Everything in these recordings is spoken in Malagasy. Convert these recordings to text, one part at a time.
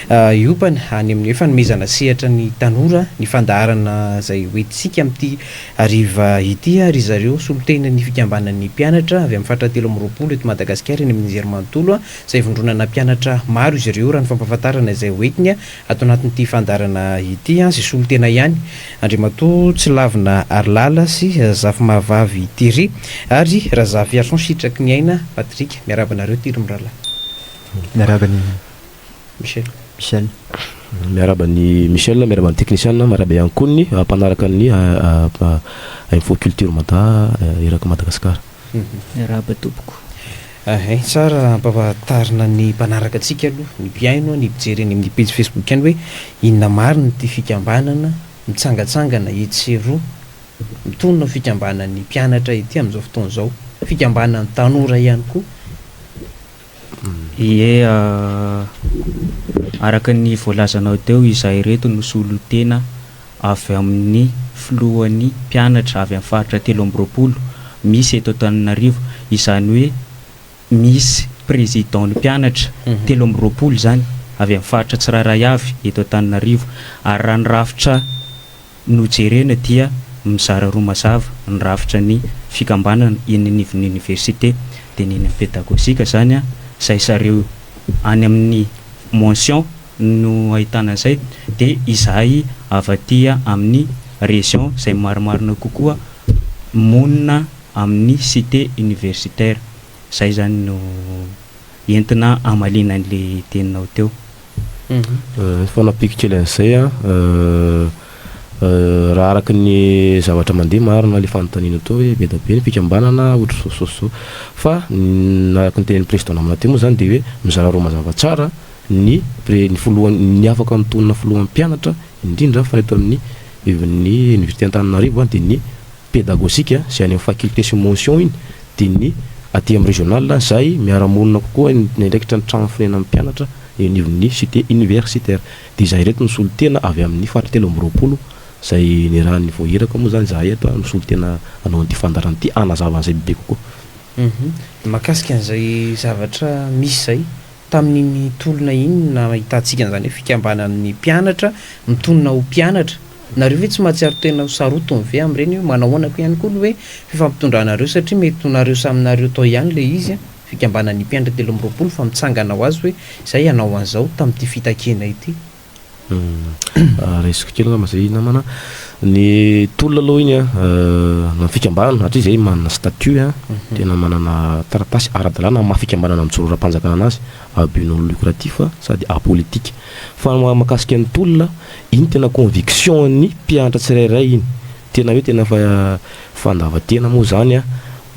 Hiompana any amin'ny hoe fanomezana sehatra ny tanora ny fandaharana izay hoentintsika amin'ity hariva ity ry zareo solontenan'ny fikambanan'ny mpianatra avy amin'ny faritra 23 eto Madagasikara eny amin'ny anjerimanontolo izay vondronana mpianatra maro izy ireo raha ny fampahafantarana izay hoentiny ato anatin'ity fandaharana ity izay solontena ihany Andriamatoa Tsilavina Harilala sy Zafimahavavy Thierry ary Razafiarison Sitrakiniaina Patrick. Miarahaba anareo Thierry mirahalahy. Miarahaba an'i Michel. Michel. Miarahaba an'i Michel, miarahaba ny teknisiana, miarahaba ihany koa ny mpanaraka ny Info Culture Mada erak'i Madagasikara. Miarahaba tompoko. Hay tsara ampahafantarina ny mpanaraka antsika aloha, ny mpihaino, ny mpijery eny amin'ny pejy Facebook any hoe inona marina ity fikambanana mitsangatsangana etsy sy eroa mitonona ho fikambanan'ny mpianatra ity amin'izao fotoana izao, fikambanan'ny tanora ihany koa. Ie, araka ny voalazanao teo, izahay ireto no solontena avy amin'ny filohan'ny mpianatra avy amin'ny faritra 23 misy eto Antananarivo. Izany hoe misy président-n'ny mpianatra 23 izany avy amin'ny faritra tsirairay avy eto Antananarivo. Ary raha ny rafitra no jerena dia mizara roa mazava ny rafitra ny fikambanana eny anivon'ny université dia ny eny amin'ny pédagogique izany izay zareo any amin'ny mention no ahitana an'izay dia izahay avy aty amin'ny région izay marimarina kokoa monina amin'ny cité universitaire izay izany no entina hamaliana an'ilay teninao teo. Fanampiko kely an'izay an, raha araka ny zavatra mandeha marina ilay fanontaniana teo hoe be dia be ny fikambanana ohatry zao sy zao sy zao, fa araka ny tenenin'ny président namana teo moa zany dia hoe mizara roa mazava tsara ny pré- ny filoha- ny afaka mitonona filohan'ny mpianatra indrindra fa ny eto amin'ny ivon'ny université Antananarivo an dia ny pédagogique izay any amin'ny faculté sy mention iny dia ny aty amin'ny régional izay miara-monina kokoa miandraikitra ny trano fonenan'ny mpianatra eo anivon'ny cité universitaire dia izahay ireto no solontena avy amin'ny faritra 23 izay niarahan'ny voahiraka moa izany izahay eto no solontena hanao an'ity fandaharana ity hanazava an'izay bebe kokoa. Mahakasika an'izay zavatra misy izay tamin'iny tolona iny nahitantsika an'izany hoe fikambanan'ny mpianatra mitonona ho mpianatra, nareo ve tsy mahatsiaro tena ho sarotiny ve amin'ireny hoe manahoana koa ihany koa ny hoe fifampitondranareo satria mety ho nareo samy nareo tao ihany ilay izy an, fikambanan'ny mpianatra 23 fa mitsangana ho azy hoe izay hanao an'izao tamin'ity fitakiana ity. Raisiko kely angamba zay namana. Ny tolona aloha iny an, na ny fikambanana satria zay manana statut an, tena manana taratasy ara-dalàna amin'ny maha fikambanana mijoro ara-panjakana anazy, à but non lucratif sady apolitique. Fa ny mahakasika ny tolona, iny tena conviction an'ny mpianatra tsirairay iny, tena hoe tena fa fandavan-tena moa zany an,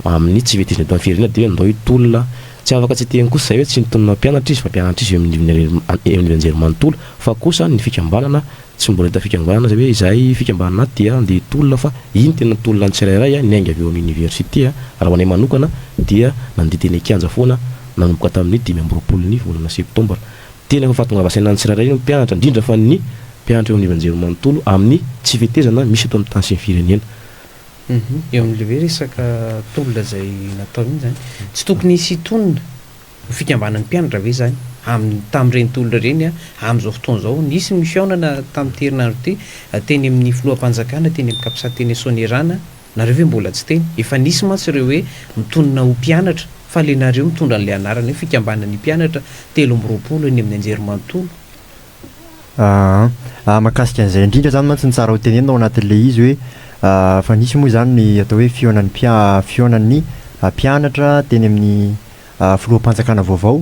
amin'ny tsy fetezana eto amin'ny firenena dia hoe ndao hitolona. Tsy afaka tsy hiteny kosa izay hoe tsy nitonona mpianatra izy fa mpianatra izy eo amin'ny eo amin'ny anjerimanontolo fa kosa ny fikambanana tsy mbola hita fikambanana izay hoe izahay fikambanana ato dia andeha hitolona fa iny tena tolona ny tsirairay a, niainga avy eo amin'ny université a, raha ho anay manokana dia nandeha teny an-kianja foana nanomboka tamin'ny 25 ny volana septambra. Tena efa fahatongava-saina ny tsirairay ny mpianatra indrindra fa ny mpianatra eo anivon'ny anjerimanontolo amin'ny tsy fetezana misy eto amin'ny tany sy ny firenena. Eo amin'ilay hoe resaka tolona izay natao iny izany, tsy tokony hisy hitonona ho fikambanan'ny mpianatra ve izany amin'ny tamin'ireny tolona ireny amin'izao fotoana izao? Nisy ny fihaonana tamin'ity herinandro ity teny amin'ny filoham-panjakana teny amin'ny Capsat teny Soanierana, nareo ve mbola tsy teny? Efa nisy mantsy ireo hoe mitonona ho mpianatra fa ilay nareo mitondra an'ilay anarana hoe fikambanan'ny mpianatra 23 eny amin'ny anjerimanontolo. Aa mahakasika an'izay indrindra izany mantsy no tsara ho tenenina ao anatin'ilay izy hoe fa nisy moa izany ny atao hoe fihaonan'ny mpia- fihaonan'ny mpianatra teny amin'ny filoham-panjakana vaovao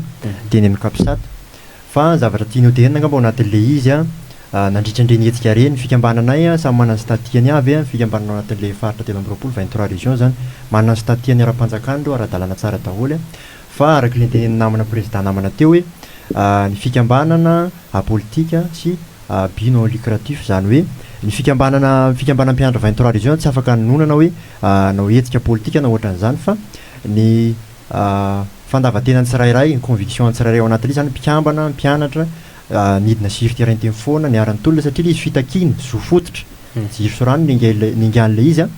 teny amin'ny Capsat. Fa ny zavatra tiany ho tenenina angamba ao anatin'ilay izy an, nandritra an'ireny hetsika ireny, ny fikambananay an, samy manana ny statut-ny avy an, ny fikambanana ao anatin'ilay faritra 23, 23 régions izany, manana ny statut-ny ara-panjakana ireo, ara-dalàna tsara daholo an, fa araka ilay notenenin'ny namana président namana teo hoe ny fikambanana apolitika sy à but non lucratif, izany hoe ny fikambanana fikambanam-pianatra 23 régions tsy afaka hanononana hoe hanao hetsika politika na ohatran'izany fa ny fandavan-tenan'ny tsirairay, ny conviction an'ny tsirairay ao anatin'ilay izy izany, mpikambana, mpianatra, nidina sur terrain teny foana, niara-nitolona satria ilay izy fitakiana, zo fototra, jiro sy rano ny ningan'ilay izy an,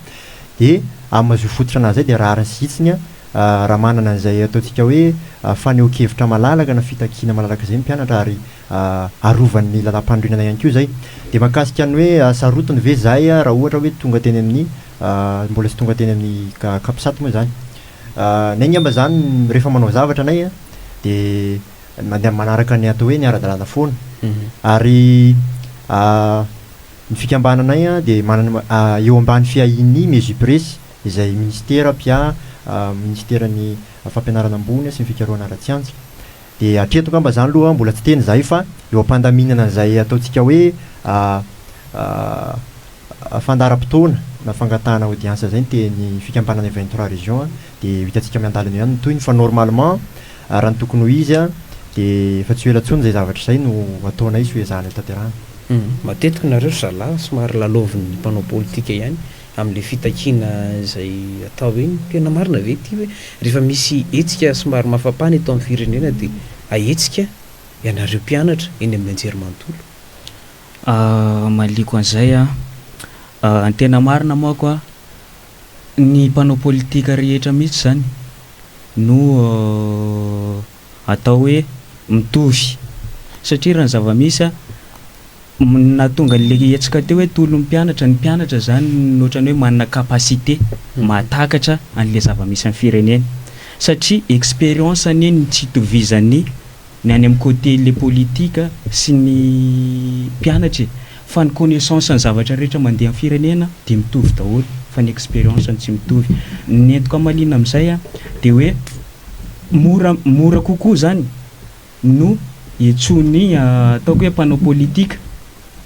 dia amin'ny maha zo fototra anazy izay dia rariny sy hitsiny an. raha manana an'izay ataontsika hoe fanehoan-kevitra malalaka na fitakiana malalaka izay ny mpianatra ary arovan'ny lalàmpanorenana ihany koa izay. Dia mahakasika ny hoe sarotiny ve izahay raha ohatra hoe tonga teny amin'ny mbola tsy tonga teny amin'ny capsat moa izany. Ny ahy angamba izany rehefa manao zavatra anay dia mandeha manaraka ny atao hoe ny ara-dalàna foana. Ary ny fikambananay dia manana eo ambany fiahian'ny Mesupress izay minisitera mpiahy minisiteran'ny fampianarana ambony sy ny fikarohana ara-tsiansa. Dia hatreto angamba izany aloha mbola tsy teny izahay fa eo am-pandaminana an'izay ataontsika hoe fandaharam-potoana na fangatahana audience izay ny teny fikambanana 23 régions dia ho hitantsika miandalana eo ihany ny tohiny fa normalement raha ny tokony ho izy dia efa tsy ho ela intsony izay zavatra izay no ataonay sy ho ezahanay tanterahana. Matetika nareo ry zalahy somary lalaovin'ny mpanao politika ihany amin'ilay fitakiana izay atao iny. Tena marina ve ity hoe rehefa misy hetsika somary mafampana eto amin'ny firenena dia ahetsika ianareo mpianatra eny amin'ny anjerimanontolo? Hamaliako an'izay an, ny tena marina manko an, ny mpanao politika rehetra mihitsy izany no atao hoe mitovy satria raha ny zava-misy an, Ny nahatonga an'ilay hetsika teo hoe tolon'ny mpianatra, ny mpianatra izany no ohatran'ny hoe manana capacité mahatakatra an'ilay zava-misy amin'ny firenena. Satria expérience anie no tsy itovizan'ny ny any amin'ny côté le politique sy ny mpianatra e. Fa ny connaissance ny zavatra rehetra mandeha amin'ny firenena dia mitovy daholo fa ny expérience no tsy mitovy. Ny entiko hamaliana amin'izay dia hoe mora mora kokoa izany no iantsoan'ny ataoko hoe mpanao politika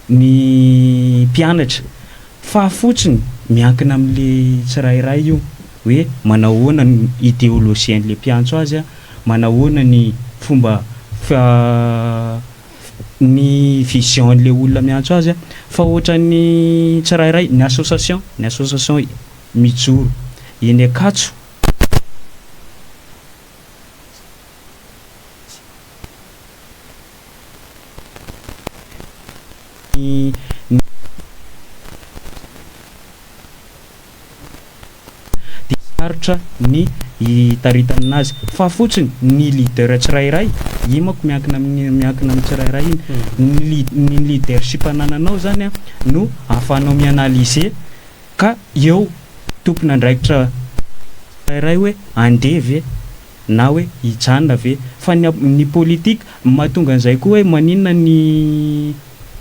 ny mpianatra fa fotsiny miankina amin'le tsirairay io hoe manao ahoana ny idéologie an'le mpiantso azy, manao ahoana ny fomba ny vision an'le olona miantso azy fa ohatran'ny tsirairay ny association ny association mijoro eny Ankatso. Ny dia sarotra ny hitaritana azy fa fotsiny ny leader tsirairay, io manko miankina amin'ny miankina amin'ny tsirairay iny, ny ny leadership anananao zany an no ahafahanao mi-analyser ka eo tompon'andraikitra tsirairay hoe andeha ve na hoe hijanona ve fa ny ny politique mahatonga an'izay koa hoe maninona ny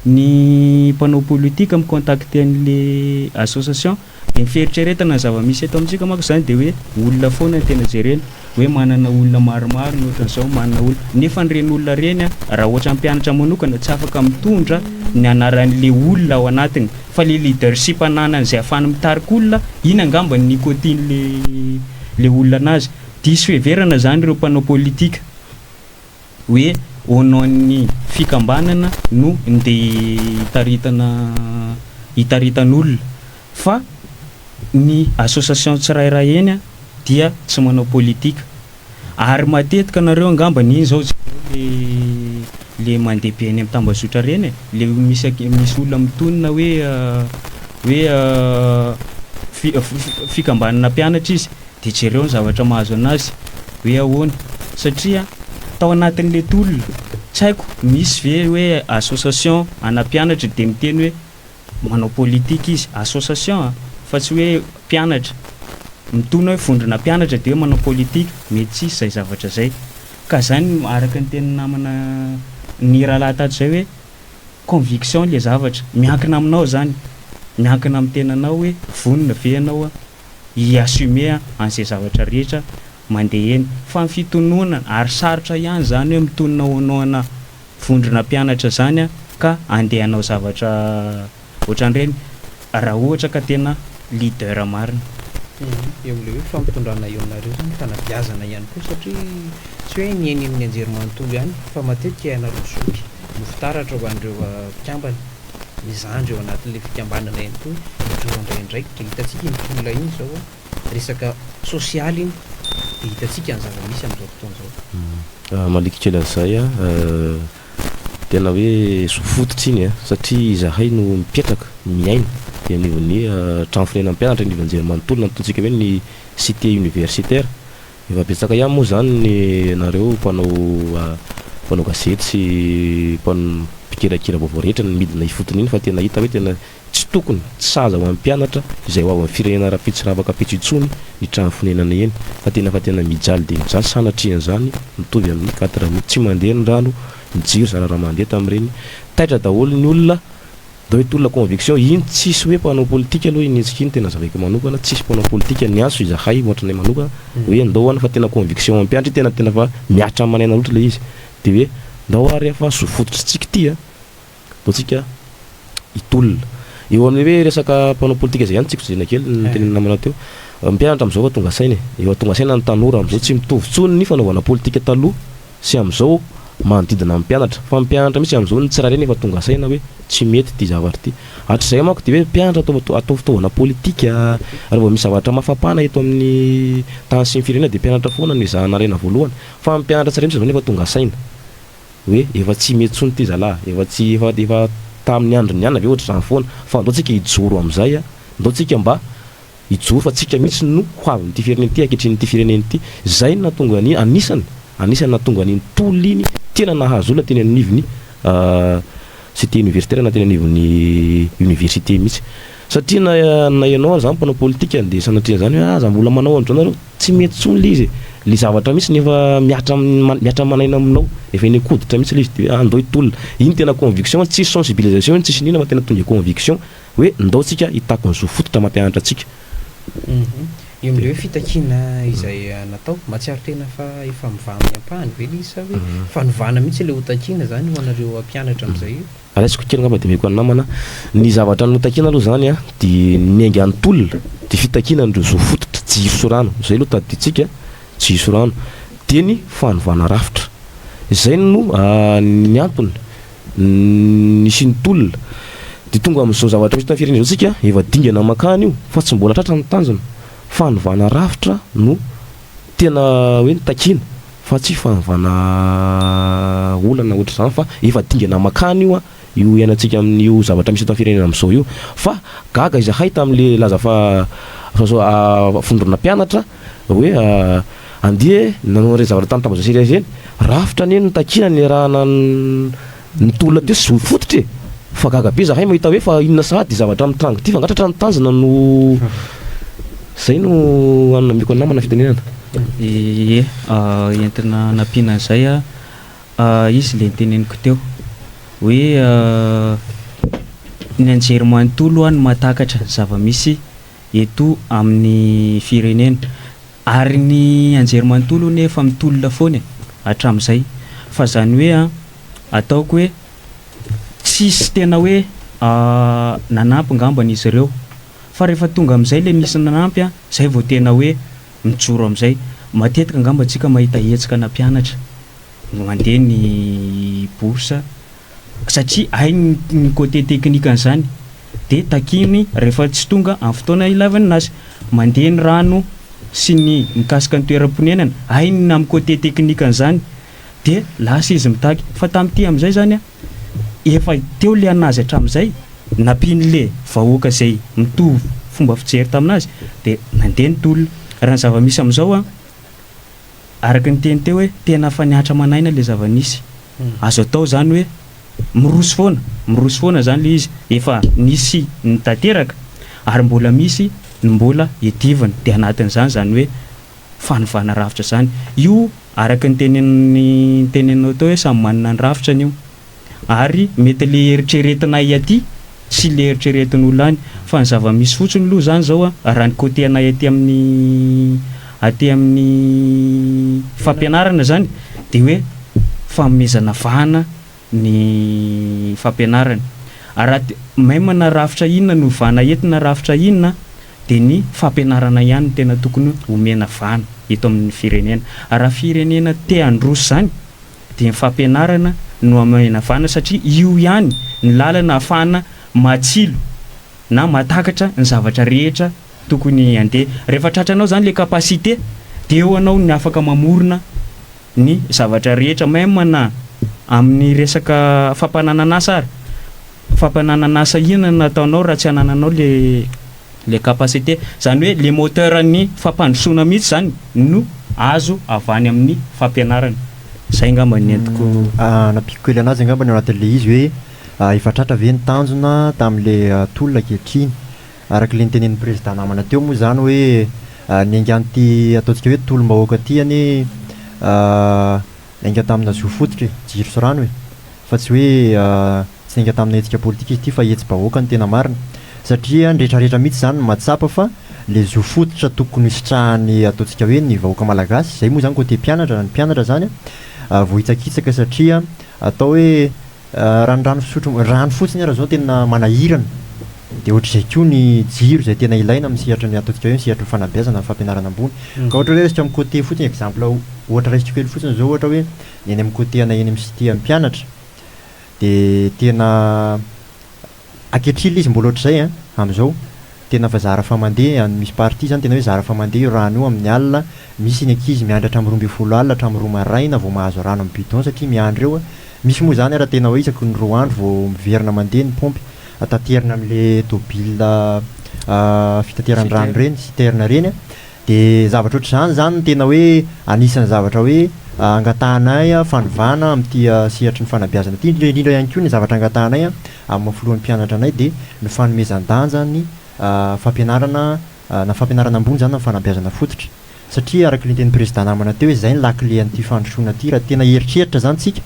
ny mpanao politique mi contacter an'le association de ny fieritreretana ny zava-misy eto amintsika manko zany de hoe olona foana no tena jerena hoe manana olona maromaro ny ohatran'izao manana olona nefa ireny olona ireny a raha ohatra ny mpianatra manokana tsy afaka mitondra ny anaran'le olona ao anatiny fa le leadership ananany izay ahafahany mitarika olona iny angamba ny nicotine-le le olona anazy Diso fiheverana izany ireo mpanao politika hoe au nom-n'ny fikambanana no ndeha hitaritana hitaritan'olona fa ny association tsirairay eny dia tsy manao politika ary matetika nareo angamba ny iny zao jereo le le mandeha be eny amin'ny tambazotra reny e le misy misy olona mitonona hoe hoe fikambanana mpianatra izy Dia jereo ny zavatra mahazo anazy hoe ahoana satria tao anatin'le tolona tsy haiko misy ve hoe association ana mpianatra dia miteny hoe manao politique izy, association a! fa tsy hoe mpianatra, mitona hoe vondrona mpianatra dia hoe manao politique, mety tsisy izay zavatra izay. Ka zany araka ny tenin'ny namana ny rahalahy tato izay hoe conviction le zavatra, miankina aminao zany, miankina amin'ny tenanao hoe vonona ve ianao hi-assumer an'izay zavatra rehetra mandeha eny. Fa ny fitononana, ary sarotra ihany izany hoe mitonona au nom-na vondrona mpianatra izany ka andeha hanao zavatra ohatran'ireny raha ohatra ka tena leader marina. Eo amin'ilay hoe fampitondrana eo aminareo izany fanabeazana ihany koa satria tsy hoe ny eny amin'ny anjerimanontolo ihany fa matetika ianareo zoky no fitaratra ho an'ireo mpikambana. ny zandry ao anatin'ilay fikambanana ihany koa mijoro handray andraikitra, hitantsika iny tolona iny izao an, resaka sosialy iny dia hitantsika ny zava-misy amin'izao fotoana izao. Maliky kely an'izay an, tena hoe zo fototra iny an, satria izahay no mipetraka, miaina eo anivon'ny trano fonenan'ny mpianatra, anivon'ny anjerimanontolo na ny ataontsika hoe ny cité universitaire. Efa betsaka ihany moa zany ny nareo mpanao mpanao gazety sy mpan mpikirakira vaovao rehetra ny midina ifotony iny fa tena hita hoe tena tsy tokony, tsy sahaza ho an'ny mpianatra izay ho avin'ny firenena rahampitso ravaka ampitso intsony ny trano fonenana eny fa tena fa tena mijaly dia mijaly sanatrian'izany mitovy amin'ny quatre mille tsy mandeha ny rano, ny jiro zara raha mandeha tamin'ireny, taitra daholo ny olona. Ndao hitolona conviction, iny tsisy hoe mpanao politika aloha iny hetsika iny tena zavaiko manokana, tsisy mpanao politika niantso izahay ohatranay manokana hoe ndao any fa tena conviction mampianatra io tena tena fa mihatra aman'aina loatra ilay izy de hoe ndao ary fa zo fototritsika ity a, ndao tsika hitolona. Eo amin'ny hoe resaka mpanao politika zay ihany tsiko jerena kely ny tenenin'ny namana teo, mpianatra am'zao efa tonga saina e, efa tonga saina ny tanora am'zao tsy mitovy tsony ny fanaovana politika taloha sy amin'izao manodidina ny mpianatra fa ny mpianatra mihitsy amin'izao ny tsirairay nefa tonga saina hoe tsy mety ity zavatra ity. Hatrizay manko dia hoe mpianatra atao atao fitaovana politika, raha vao misy zavatra mafapana eto amin'ny tany sy ny firenena dia mpianatra foana no ezahana alaina voalohany fa ny mpianatra tsirairay mihitsy amin'izao nefa tonga saina hoe efa tsy mety intsony ity zalahy, efa tsy efa efa tamin'ny andron'ny anona ve ohatr'izany foana fa andao tsika hijoro amin'izay, andao tsika mba hijoro fa tsika mihitsy no ho avin'ity firenena ity ankehitrinin'ity firenena ity. Izay no nahatonga ny anisany anisany nahatonga an'iny tolona iny tena nahazo olona teny anivon'ny cité universitaire na teny anivon'ny université mihitsy. Satria na na ianao aza mpanao politika dia sanatria an'izany hoe aza mbola manao an'izao nareo, tsy mety intsony ilay izy e. Ilay zavatra mihitsy no efa mihatra mihatra aman'aina aminao, efa eny an-koditra mihitsy ilay izy dia hoe andao hitolona. Iny tena conviction, tsisy sensibilisation iny, tsisy n'inona fa tena tonga conviction. Hoe ndao tsika hitaky ny zo fototra mampianatra antsika. Eo amin'ilay hoe fitakiana izay natao, mahatsiaro tena fa efa mivaha amin'ny ampahany ve ilay izy sa hoe fanovana mihitsy ilay hotakiana izany ho anareo mpianatra amin'izay io? Raisiko kely angamba dia omeko an'ny namana. Ny zavatra notakiana aloha izany an, dia ny niainga ny tolona dia fitakiana an'ireo zo fototra, jiro sy rano, izay aloha tadidintsika, jiro sy rano. Dia ny fanovana rafitra. Izay no ny antony. nisian'ny tolona dia tonga amin'izao zavatra misy eto amin'ny firenena izao tsika, efa dingana mankany io fa tsy mbola tratra ny tanjona, fanovana rafitra no tena hoe notakiana fa tsy fanovana olana ohatr'izany fa efa dingana mankany io an, io iainantsika amin'io zavatra misy eto amin'ny firenena amin'izao io, fa gaga izahay tamin'le laza fa vondrona mpianatra hoe Andeha e, nanao an'ireny zavatra tamin'ny tambajotra ireny, rafitra anie no takiana niarahana nitolona teo sy zo fototra e! Fa gaga be zahay mahita hoe fa inona sahady zavatra mitranga ity fa angaha tratra ny tanjona no zay no anameko ny namana fitenenana. Ie, entina hanampiana an'izay izy le noteneniko teo hoe ny anjerimanontolo no mahatakatra ny zava-misy eto amin'ny firenena. Ary ny anjerimanontolo anie efa mitolona foana e, hatramin'izay. Fa zany hoe an, ataoko hoe tsisy tena hoe nanampy ngambany izy ireo. Fa rehefa tonga amin'izay le nisy nanampy an, zay vao tena hoe mijoro amin'izay. Matetika angamba tsika mahita hetsika ana mpianatra mandeha ny bourse satria hainy ny côté technique an'izany dia takiany rehefa tsy tonga amin'ny fotoana ilaivana azy. Mandeha ny rano sy ny mikasika ny toeram-ponenana, hainy ny amin'ny côté technique an'izany dia lasa izy mitaky. Fa tamin'ity amin'izay izany an, efa teo ilay an'azy hatramin'izay, nampian'ilay vahoaka izay mitovy fomba fijery tamin'azy dia nandeha ny tolona. Raha ny zava-misy amin'izao an, Araka ny teny teo hoe tena efa nihatra aman'aina ilay zava-nisy. Azo atao izany hoe miroso foana, miroso foana izany ilay izy. Efa nisy ny tanteraka ary mbola misy ny mbola hiadivana. Dia anatin'izany izany hoe fanovana rafitra izany. Io araka ny tenenin'ny teneninao teo hoe samy manana ny rafitrany io. Ary mety le eritreretinay aty sy le eritreretin'olona any fa ny zava-misy fotsiny aloha zany zao a raha ny côté anay aty amin'ny aty amin'ny fampianarana zany de hoe fanomezana vahana ny fampianarana ary raha même na rafitra inona no ovana eto na rafitra inona de ny fampianarana ihany no tena tokony omena vahana eto amin'ny firenena ary raha firenena te handroso zany dia ny fampianarana no amenavana satria io ihany ny lalana ahafahana matsilo na mahatakatra ny zavatra rehetra tokony handeha. Rehefa tratranao zany le capacité dia eo anao ny afaka mamorona ny zavatra rehetra même na amin'ny resaka fampananan'asa ary. Fampananan'asa inona no ataonao raha tsy anananao le le capacité. Zany hoe le moteur ny fampandrosoana mihitsy zany no. azo avy any amin'ny fampianarana. Izay angamba ny entiko. Nampiako kely anazy angamba ny ao anatin'ilay izy hoe efa tratra ve ny tanjona tamin'ilay tolona ankehitriny? Araka ilay notenenin'ny prezida namana teo moa izany hoe niainga an'ity ataontsika hoe tolom-bahoaka ity anie niainga tamina zo fototra e, jiro sy rano e, fa tsy hoe tsy niainga tamina hetsika politika izy ity fa hetsi-bahoaka no tena marina satria ny rehetrarehetra mihitsy izany no mahatsapa fa ilay zo fototra tokony hositrahan'ny ataontsika hoe ny vahoaka malagasy, izay moa izany côté mpianatra, ny mpianatra izany voahitsakitsaka satria atao hoe Raha ny rano fisotro, rano fotsiny ara zao tena manahirana, dia ohatr'izay koa ny jiro izay tena ilaina amin'ny sehatry ny ataontsika hoe ny sehatry ny fanabeazana, ny fampianarana ambony. Ka ohatra hoe raisiko amin'ny côté fotsiny exemple ohatra raisiko kely fotsiny zao ohatra hoe ny eny amin'ny côté anay eny amin'ny cité an'ny mpianatra dia tena ankehitriny ilay izy mbola ohatr'izay an, amin'izao. Tena fa zara fa mandeha, misy partie zany tena hoe zara fa mandeha io rano io amin'ny alina, misy ny ankizy miandry hatramin'ny 12 alina hatramin'ny 2 maraina vao mahazo rano amin'ny bidon satria miandry eo, misy moa zany ara tena hoe isaky ny 2 andro vao miverina mandeha ny paompy, taterina amin'le tôbila fitateran-drano ireny, citerne ireny, de zavatra ohatr'izany zany no tena hoe anisan'ny zavatra hoe angatahanay fanovana amin'ity sehatry ny fanabeazana ity, indrindra indrindra ihany koa ny zavatra angatahanay amin'ny maha filohan'ny mpianatra anay dia ny fanomezan-danja ny fampianarana na fampianarana ambony izany na ny fanabeazana fototra satria araka ilay tenin'ny prezida namana teo hoe izay ny lakile an'ity fandrosoana ity raha tena hieritreritra izany tsika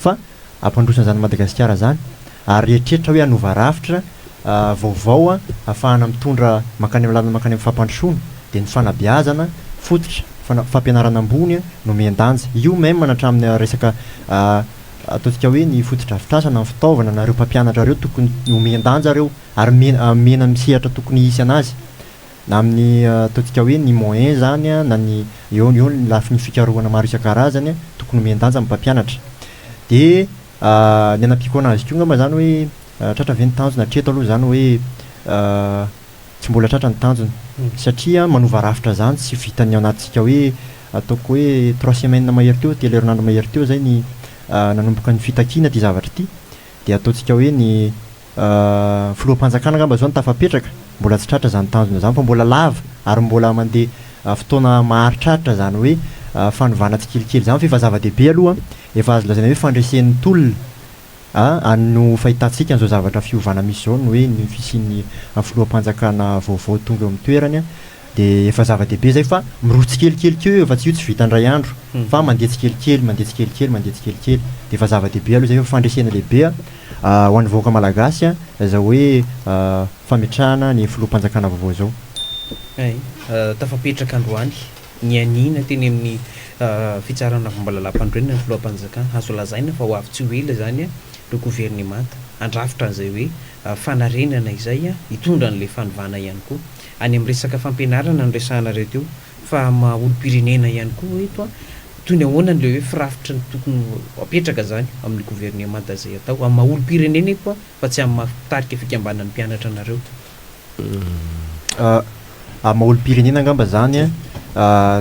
fa hampandroso an'izany Madagasikara izany ary eritreritra hoe hanova rafitra vaovao ahafahana mitondra mankany amin'ny lalana mankany amin'ny fampandrosoana dia ny fanabeazana fototra, fampianarana ambony no omen-danja. Io même na hatramin'ny resaka ataontsika hoe ny fotodrafitrasa na ny fitaovana na ireo mpampianatra ireo tokony omen-danja ireo ary omena amin'ny sehatra tokony hisy anazy na amin'ny ataontsika hoe ny moyen zany na ny eo eo ny lafiny fikarohana maro isan-karazany tokony omen-danja ny mpampianatra. Dia ny anampiako anazy koa angamba zany hoe tratra ve ny tanjona hatreto aloha zany hoe tsy mbola tratra ny tanjona satria manova rafitra zany tsy vitan'ny ao anatintsika hoe ataoko hoe trois semaines mahery teo, telo herinandro mahery teo zay ny nanomboka ny fitakiana ity zavatra ity dia ataontsika hoe ny filoham-panjakana angamba zao no tafapetraka, mbola tsy tratra zany tanjona zany fa mbola lava ary mbola mandeha fotoana maharitraritra zany hoe fanovana tsikelikely zany fa efa zava-dehibe aloha, efa azo lazaina hoe fandresen'ny tolona a no fahitantsika an'izao zavatra fiovana misy izao ny hoe ny fisian'ny filoham-panjakana vaovao tonga eo amin'ny toerany dia efa zava-dehibe izay fa miroso tsikelikely koa io fa tsy io tsy vita indray andro fa mandeha tsikelikely mandeha tsikelikely mandeha tsikelikely dia efa zava-dehibe aloha izay fa fandresena lehibe ho an'ny vahoaka malagasy izao hoe fametrahana ny filoham-panjakana vaovao izao. Hay, tafapetraka androany nianiana teny amin'ny fitsarana momba lalàmpanorenana ny filoham-panjakana. Azo lazaina fa ho avy tsy ho ela izany ireo governemanta handrafitra an'izay hoe fanarenana izay, hitondra an'ilay fanovana ihany koa. Any amin'ny resaka fampianarana no resahanareo teo fa amin'ny maha olom-pirenena ihany koa eto, toy ny ahoana ilay hoe firafitry ny tokony ho apetraka izany amin'ny governemanta izay atao amin'ny maha olom-pirenena eto fa tsy amin'ny maha mpitarika fikambanan'ny mpianatra anareo. Amin'ny maha olom-pirenena angamba izany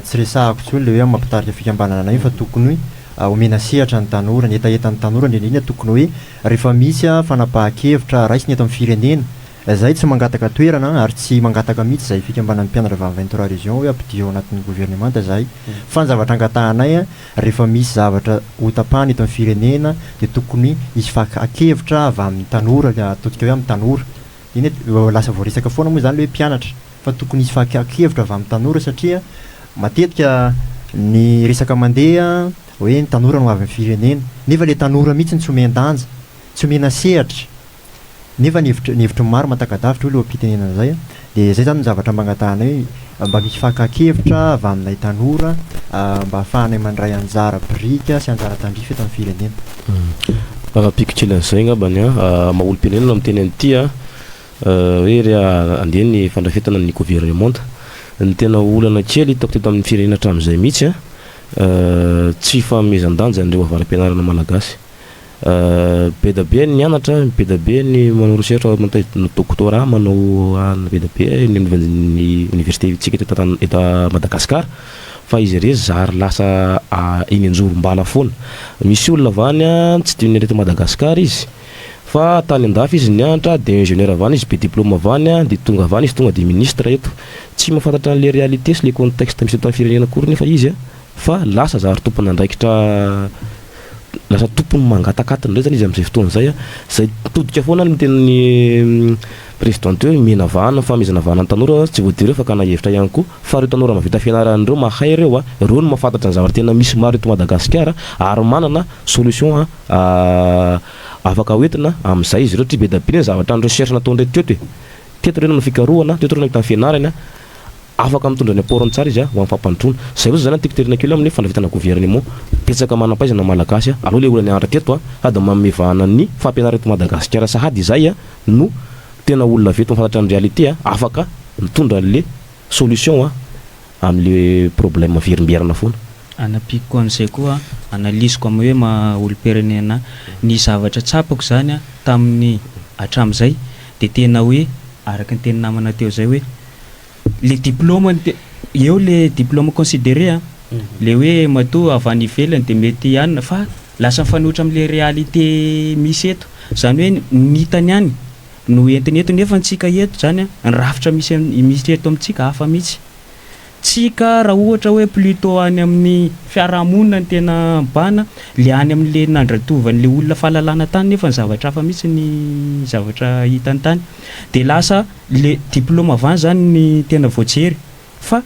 tsy resahako intsony ilay hoe amin'ny maha mpitarika fikambanana anay fa tokony omena sehatra ny tanora, ny hetahetan'ny tanora indrindra indrindra tokony hoe rehefa misy fanapahan-kevitra raisina eto amin'ny firenena, izahay tsy mangataka toerana ary tsy mangataka mihitsy izahay fikambanan'ny mpianatra avy amin'ny 23 régions hoe ampidiro ao anatin'ny governemanta izahay fa ny zavatra angatahanay rehefa misy zavatra hotapahana eto amin'ny firenena dia tokony hisy fakan-kevitra avy amin'ny tanora, ataontsika hoe amin'ny tanora. Eny e, lasa voaresaka foana moa izany ilay hoe mpianatra, fa tokony hisy fakan-kevitra avy amin'ny tanora satria matetika ny resaka mandeha hoe ny tanora no hoavin'ny firenena, nefa ilay tanora mihitsy no tsy omen-danja, tsy omena sehatra, nefa ny hevitry ny hevitry ny maro mahataka-davitra hoy loham-pitenenana izay, dia izay izany no zavatra mba angatahanay hoe mba misy fakan-kevitra avy aminay tanora mba ahafahanay mandray anjara biriky sy anjara tandrify eto amin'ny firenena. Ampiako kely an'izay angambany an, maha olom-pirenena no miteny an'ity an, hoe ry andeha ny fandrafetana ny governemanta. Ny tena olana kely hitako teto amin'ny firenena hatramin'izay mihitsy an, tsy fanomezan-danja an'ireo avara-pianarana malagasy. Be da be ny nianatra, be da be ny manao recherche, manao doctorat, manao anona be da be eny anivon'ny oniversite-ntsika eto an- eto Madagasikara. Fa izy ireny zary lasa eny anjorom-bala foana. Misy olona avy any an, tsy dia eto Madagascar izy, fa tany andafy izy nianatra, dia ingénieur avy any izy, be diplôme avy any an, dia tonga avy any izy tonga dia ministre eto. Tsy mahafantatra an'le réalité sy le contexte misy eto amin'ny firenena akory nefa izy a, fa lasa zary tompon'andraikitra, lasa tompony mangataka-atiny indray zany izy amin'izay fotoana izay a, zay mitodika foana ny tenin'ny président teo hoe omena vahana ny fanomezana vahana ny tanora tsy voatery hoe fakana hevitra ihany koa fa ireo tanora mahavita fianarana ireo mahay ireo a, ireo no mahafantatra ny zavatra tena misy maro eto Madagasikara ary manana solution afaka hoentina amin'izay izy ireo satria be dia be ny zavatra ny recherche nataon'ireto teto e. Teto ireo nanao fikarohana, teto ireo nahita ny fianarany, afaka mitondra ny apport-ny tsara izy ho amin'ny fampandrosoana. Izay fotsiny izany no tiako terena kely amin'ny fandrafetana gouvernement. Betsaka manam-pahaizana malagasy, aleo ilay olona nianatra teto sady manome vahana ny fampianarana eto Madagasikara sahady izay no tena olona avy eto mahafantatra ny réalité, afaka mitondra an'le solution amin'le problème miverimberina foana. Anampiako an'izay koa, analyse-ko amin'ny hoe maha olom-pirenena ahy, ny zavatra tsapako izany tamin'ny hatramin'izay dia tena hoe araka ny tenin'ny namana teo izay hoe le diplôme no te- eo le diplôme considéré an, le hoe matoa avy any ivelany dia mety ihany fa lasa mifanohitra amin'le réalité misy eto, izany hoe ny hitany any no entiny eto nefa antsika eto izany an, ny rafitra misy misy eto amintsika hafa mihitsy. Tsika raha ohatra hoe plutôt any amin'ny fiarahamonina no tena mibahana, le any amin'le nandratovan'le olona fahalalana tany nefa ny zavatra hafa mihitsy ny zavatra hitany tany. De lasa le diplôme avy any zany ny tena voajery fa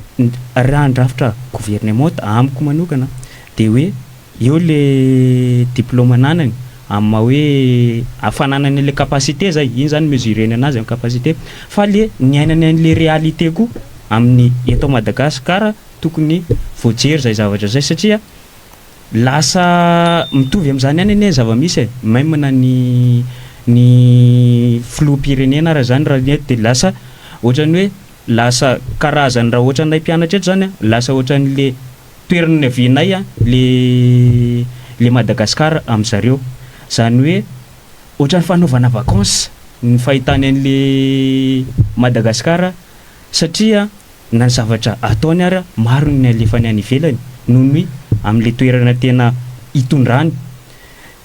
raha ny rafitra gouvernementa amiko manokana de hoe eo le diplôme ananany amin'ny maha hoe fananany an'le capacité zay, iny zany mesurena anazy amin'ny capacité fa le niainany an'le réalité koa amin'ny eto Madagascar tokony voajery zay zavatra zay satria lasa mitovy amin'izany ihany anie ny zava-misy e, même na ny ny filoham-pirenena ara zany raha ny eto de lasa ohatran'ny hoe lasa karazany raha ohatranay mpianatra eto zany a lasa ohatran'le toerana niavianay a le le Madagascar amin'zareo, zany hoe ohatran'ny fanaovana vacances ny fahitany an'le Madagascar satria na ny zavatra ataony ara maro ny alefany any ivelany noho ny amin'le toerana tena itondrany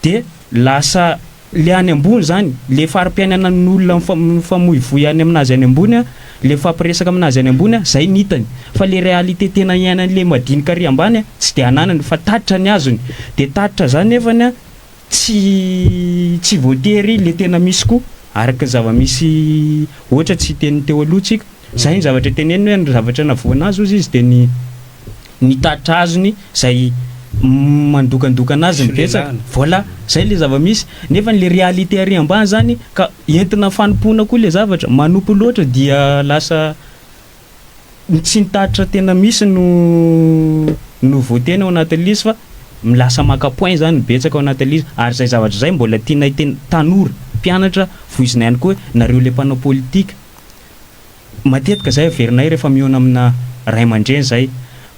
de lasa le any ambony zany le fari-piainanan'olona mifamoivoy any aminazy any ambony a, le mifampiresaka aminazy any ambony a, zay ny hitany fa le réalité tena iainan'le madinika ary ambany a tsy de ananany fa tatitra ny azony de tatitra zany nefany a tsy tsy voatery le tena misy koa araka ny zava-misy ohatra tsy hiteny teo aloha tsika zay ny zavatra teneniny hoe ny zavatra navoana azy ozy izy de ny ny tatitra azony zay mandokandoka anazy ny betsaka voilà zay le zava-misy nefa le réalité ary ambany zany ka entina fanompoana koa le zavatra manompo loatra dia lasa Tsy ny tatitra tena misy no no voter-na ao anatin'ilay izy fa lasa maka point zany betsaka ao anatin'ilay izy ary izay zavatra izay mbola tianay tena tanora mpianatra voizina ihany koa hoe nareo le mpanao politika matetika zay averinay rehefa mihaona amina ray aman-dreny zay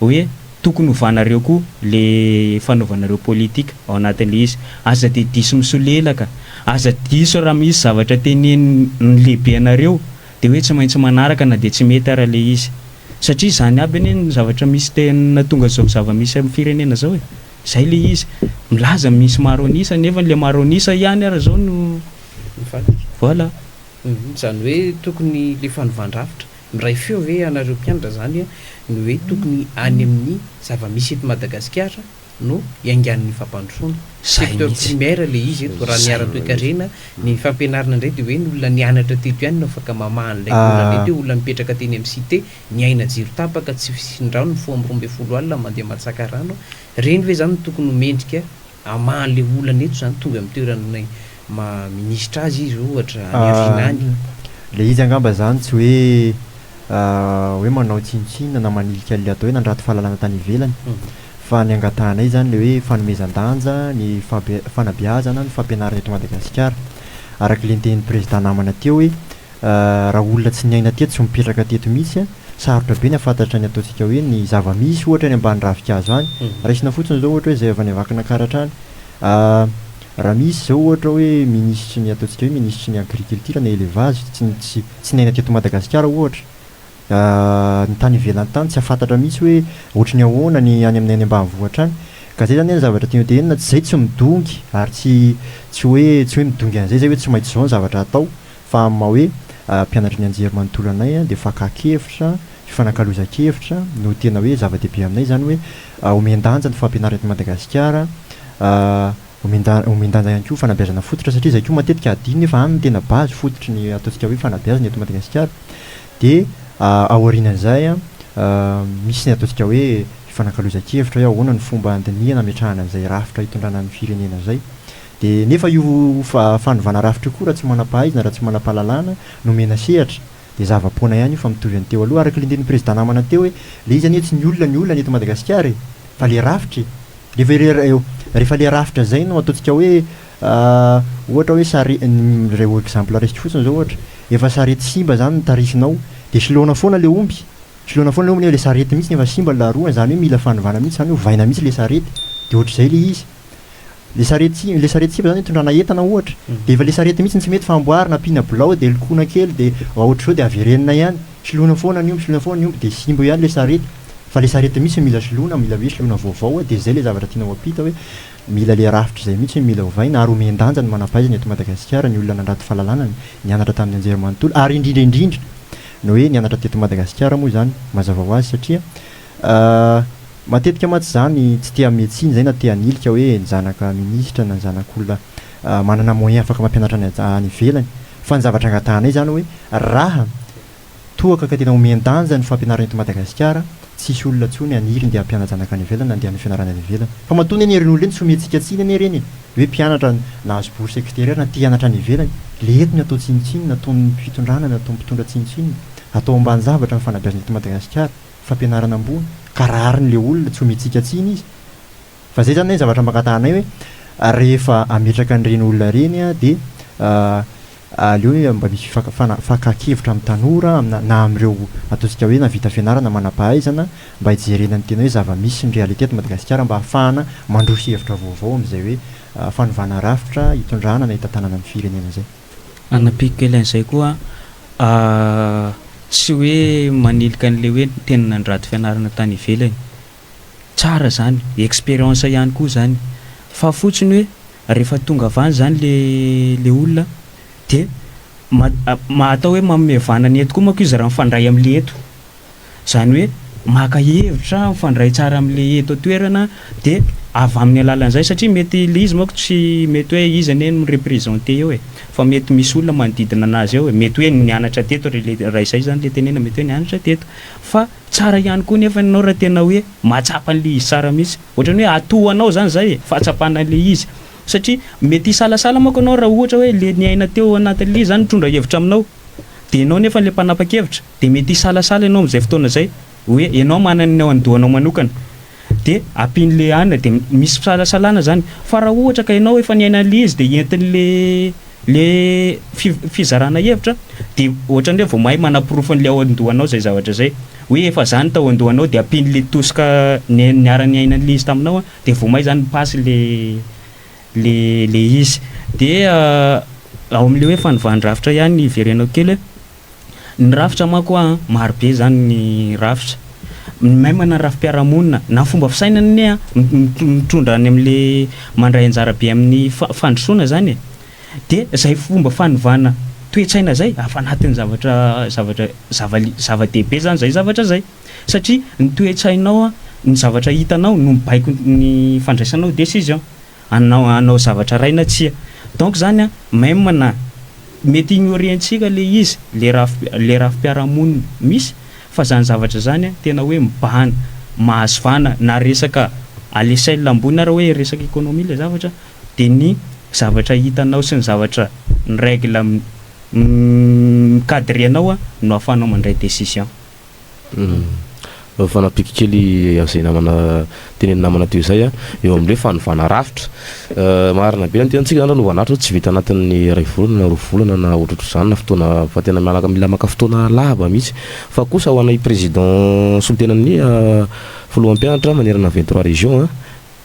hoe tokony hovanareo koa le fanaovanareo politika ao anatin'ilay izy aza de diso misolelaka aza diso raha misy zavatra tenenin'ny lehibe anareo de hoe tsy maintsy manaraka na de tsy mety ara le izy satria zany aby anie ny zavatra misy tena tonga zao zava-misy amin'ny firenena zao e, zay le izy, milaza misy maro an'isa nefa le maro an'isa ihany ara zao no mivadika. Voilà. Zany hoe tokony le fanovan-drafitra, miray feo ve ianareo mpianatra zany ny hoe tokony any amin'ny zava-misy eto Madagasikara no iaingan'ny fampandrosoana. Zay Secteur mihitsy. primaire le izy eto, raha ny Zay. ara-toekarena, ny fampianarana indray dia hoe ny olona nianatra teto ihany no afaka mamaha an'ilay olana eto hoe olona mipetraka teny amin'ny cité, niaina jiro tapaka, tsy fisian-drano, mifoha amin'ny 12 alina mandeha matsaka rano, ireny ve izany no tokony ho mendrika hamaha an'ilay olana eto izany tonga amin'ny toerana maha minisitra azy izy ohatra any aoriana any? Le izy angamba izany tsy hoe hoe manao tsinontsinona na manilika an'ilay atao hoe nandrato fahalalana tany ivelany. Fa ny angatahanay izany ilay hoe fanomezan-danja ny fanabeazana ny fampianarana eto Madagasikara. Araka ilay nitenin'ny Prezidà namana teo hoe raha olona tsy niaina teto, tsy mipetraka teto mihitsy, sarotra be ny hahafantatra ny ataontsika hoe ny zava-misy ohatra any ambany ravinkazo any. Raisina fotsiny izao ohatra hoe izay avy any Vakinankaratra any. Raha misy izao ohatra hoe minisitry ny ataontsika hoe minisitry ny agriculture na élevage tsy tsy niaina teto Madagasikara ohatra, Ny tany ivelany tany tsy hafantatra mihitsy hoe ohatry ny ahoana ny any amin'ny any ambanivohitra any. Ka zay zany ny zavatra tiana hotenenina, tsy zay tsy midongy ary tsy tsy hoe tsy hoe midongy an'izay zay hoe tsy maintsy izao ny zavatra atao fa amin'ny maha hoe mpianatry ny anjerimanontolo anay dia fakan-kevitra fifanakalozan-kevitra no tena hoe zava-dehibe aminay izany hoe omen-danja ny fampianarana eto Madagasikara, omen-da- omen-danja ihany koa fanabeazana fototra satria izay koa matetika adino nefa any no tena base fototry ny ataontsika hoe fanabeazana eto Madagasikara. Dia aorianan'izay misy ny ataontsika hoe fifanakalozan-kevitra hoe ahoana ny fomba handinihana hametrahana an'izay rafitra hitondrana ny firenena izay. Dia nefa io fanovana rafitra io koa raha tsy manam-pahaizana, raha tsy manam-pahalalana no omena sehatra dia zava-poana ihany io fa mitovy an'ny teo aloha. Araka ilay ntenin'ny prezida namana teo hoe ilay izy anie tsy ny olona ny olana eto Madagasikara e! fa ilay rafitra e! Rehefa rehefa ilay rafitra izay no ataontsika hoe ohatra hoe sare- ireo exemple raisiko fotsiny izao ohatra, efa sarety simba izany no tarihinao dia soloina foana ilay omby, soloina foana ilay omby nefa ilay sarety mihitsy no efa simba ny laroany, izany hoe mila fanovana mihitsy izany hoe ovaina mihitsy ilay sarety, dia ohatr'izay ilay izy. Le sarety le sarety simba zany itondrana entana ohatra de efa le sarety mihitsy no tsy mety fa amboarina ampiana bilao de lokoina kely de ohatr'izao de averenina ihany, soloina foana ny omby soloina foana ny omby de simba eo ihany le sarety fa le sarety mihitsy no mila soloina mila hoe soloina vaovao de zay le zavatra tiana ho ampita hoe mila le rafitra izay mihitsy no mila ovaina ary omen-danja ny manam-pahaizana eto Madagasikara ny olona nandrato fahalalana nianatra tamin'ny anjerimanontolo ary indrindra indrindra ny hoe nianatra teto Madagasikara moa izany mazava ho azy satria Matetika mantsy izany tsy te hanome tsiny izay na te hanilika hoe ny zanaka minisitra na ny zanak'olona manana moyen afaka mampianatra any any ivelany fa ny zavatra angatahanay izany hoe raha toa ka ka tena omen-danja ny fampianarana eto Madagasikara tsy hisy olona intsony haniry ndeha hampiana-janaka any ivelany na ndeha hanao fianarana any ivelany fa matoa anie ireny olona ireny tsy omentsika tsiny anie ireny e hoe mpianatra nahazo bourse extérieure na te hianatra any ivelany le eto ny atao tsinontsinona ataon'ny fitondrana na ataon'ny mpitondra tsinontsinona atao ambany-javatra ny fanabeazana eto Madagasikara fampianarana ambony ka rariny le olona tsy omentsika tsiny izy fa zay zany ny zavatra mba angatahanay hoe rehefa ametraka an'ireny olona ireny dia aleo hoe mba misy faka- fana- fakan-kevitra amin'ny tanora amina na amin'ireo ataontsika hoe nahavita fianarana manam-pahaizana mba hijerena ny tena hoe zava-misy ny réalité eto Madagasikara mba hahafahana mandroso hevitra vaovao amin'izay hoe fanovana rafitra hitondrana na hitantanana ny firenena izay. Hanampiako kely an'izay koa an, tsy hoe manilika an'ilay hoe tena nandrato fianarana tany ivelany, tsara zany, expérience ihany koa zany, fa fotsiny hoe rehefa tonga avy any zany le le olona de ma- atao hoe manome vahana ny eto koa manko izy raha mifandray am'le eto. Izany hoe maka hevitra mifandray tsara amin'ilay eto an-toerana dia avy amin'ny alalan'izay satria mety ilay izy manko tsy mety hoe izy anie no mi-representer eo e, fa mety misy olona manodidina anazy eo e, mety hoe nianatra teto ry le raha izay izany ilay tenenina mety hoe nianatra teto fa tsara ihany koa nefa ianao raha tena hoe mahatsapa an'ilay izy tsara mihitsy, ohatran'ny hoe atohanao izany izay e, fahatsapana an'ilay izy satria mety hisalasala manko ianao raha ohatra hoe ilay niaina teo anatin'ilay izy izany mitondra hevitra aminao dia ianao nefa ilay mpanapa-kevitra. Dia mety hisalasala ianao amin'izay fotoana izay hoe ianao manana ny ao an-dohanao manokana dia ampian'ilay anona dia misy fisalasalana izany fa raha ohatra ka ianao efa niaina an'ilay izy dia entin'le le fizarana hevitra dia ohatran'ny hoe vao mahay manaporofo an'ilay ao an-dohanao izay zavatra izay hoe efa zany tao an-dohanao dia ampian'ilay tosika niara-niaina an'ilay izy taminao dia vao may izany mi-passe le le le izy dia ao amin'ilay hoe fanovan-drafitra ihany hiverenako kely hoe Ny rafitra manko an, maro be zany ny rafitra, même na rafi-piarahamonina na fomba fisainana anie an, mitondra any amle mandray anjara be amin'ny fandrosoana zany e, de zay fomba fanovana toe-tsaina zay afa anatin'ny zavatra zavatra zava-dehibe zany zay zavatra zay, satria ny toe-tsainao an, ny zavatra hitanao no mibaiko ny fandraisanao décision. Hanao hanao zavatra iray na tsia. Donc zany an, même na mety ignorer-ntsika le izy, le rafi- le rafi-piarahamonina misy, fa zany zavatra zany an tena hoe mibahana, mahazo vahana na resaka à l'échelle ambony ara hoe resaka économie le zavatra, de ny zavatra hitanao sy ny zavatra ny règle mi-cadrer anao an no ahafahanao mandray décision. Fanampiko kely amin'izay namana tenenin'ny namana teo izay, eo amin'ilay hoe fanovana rafitra. Marina be ny tenintsika zany raha fanovana rafitra tsy vita anatin'ny iray volana na roa volana na ohatrohatr'izany na fotoana fa tena miala mila maka fotoana lava mihitsy. Fa kosa ho anay président solontenan'ny filohan'ny mpianatra manerana ny 23 régions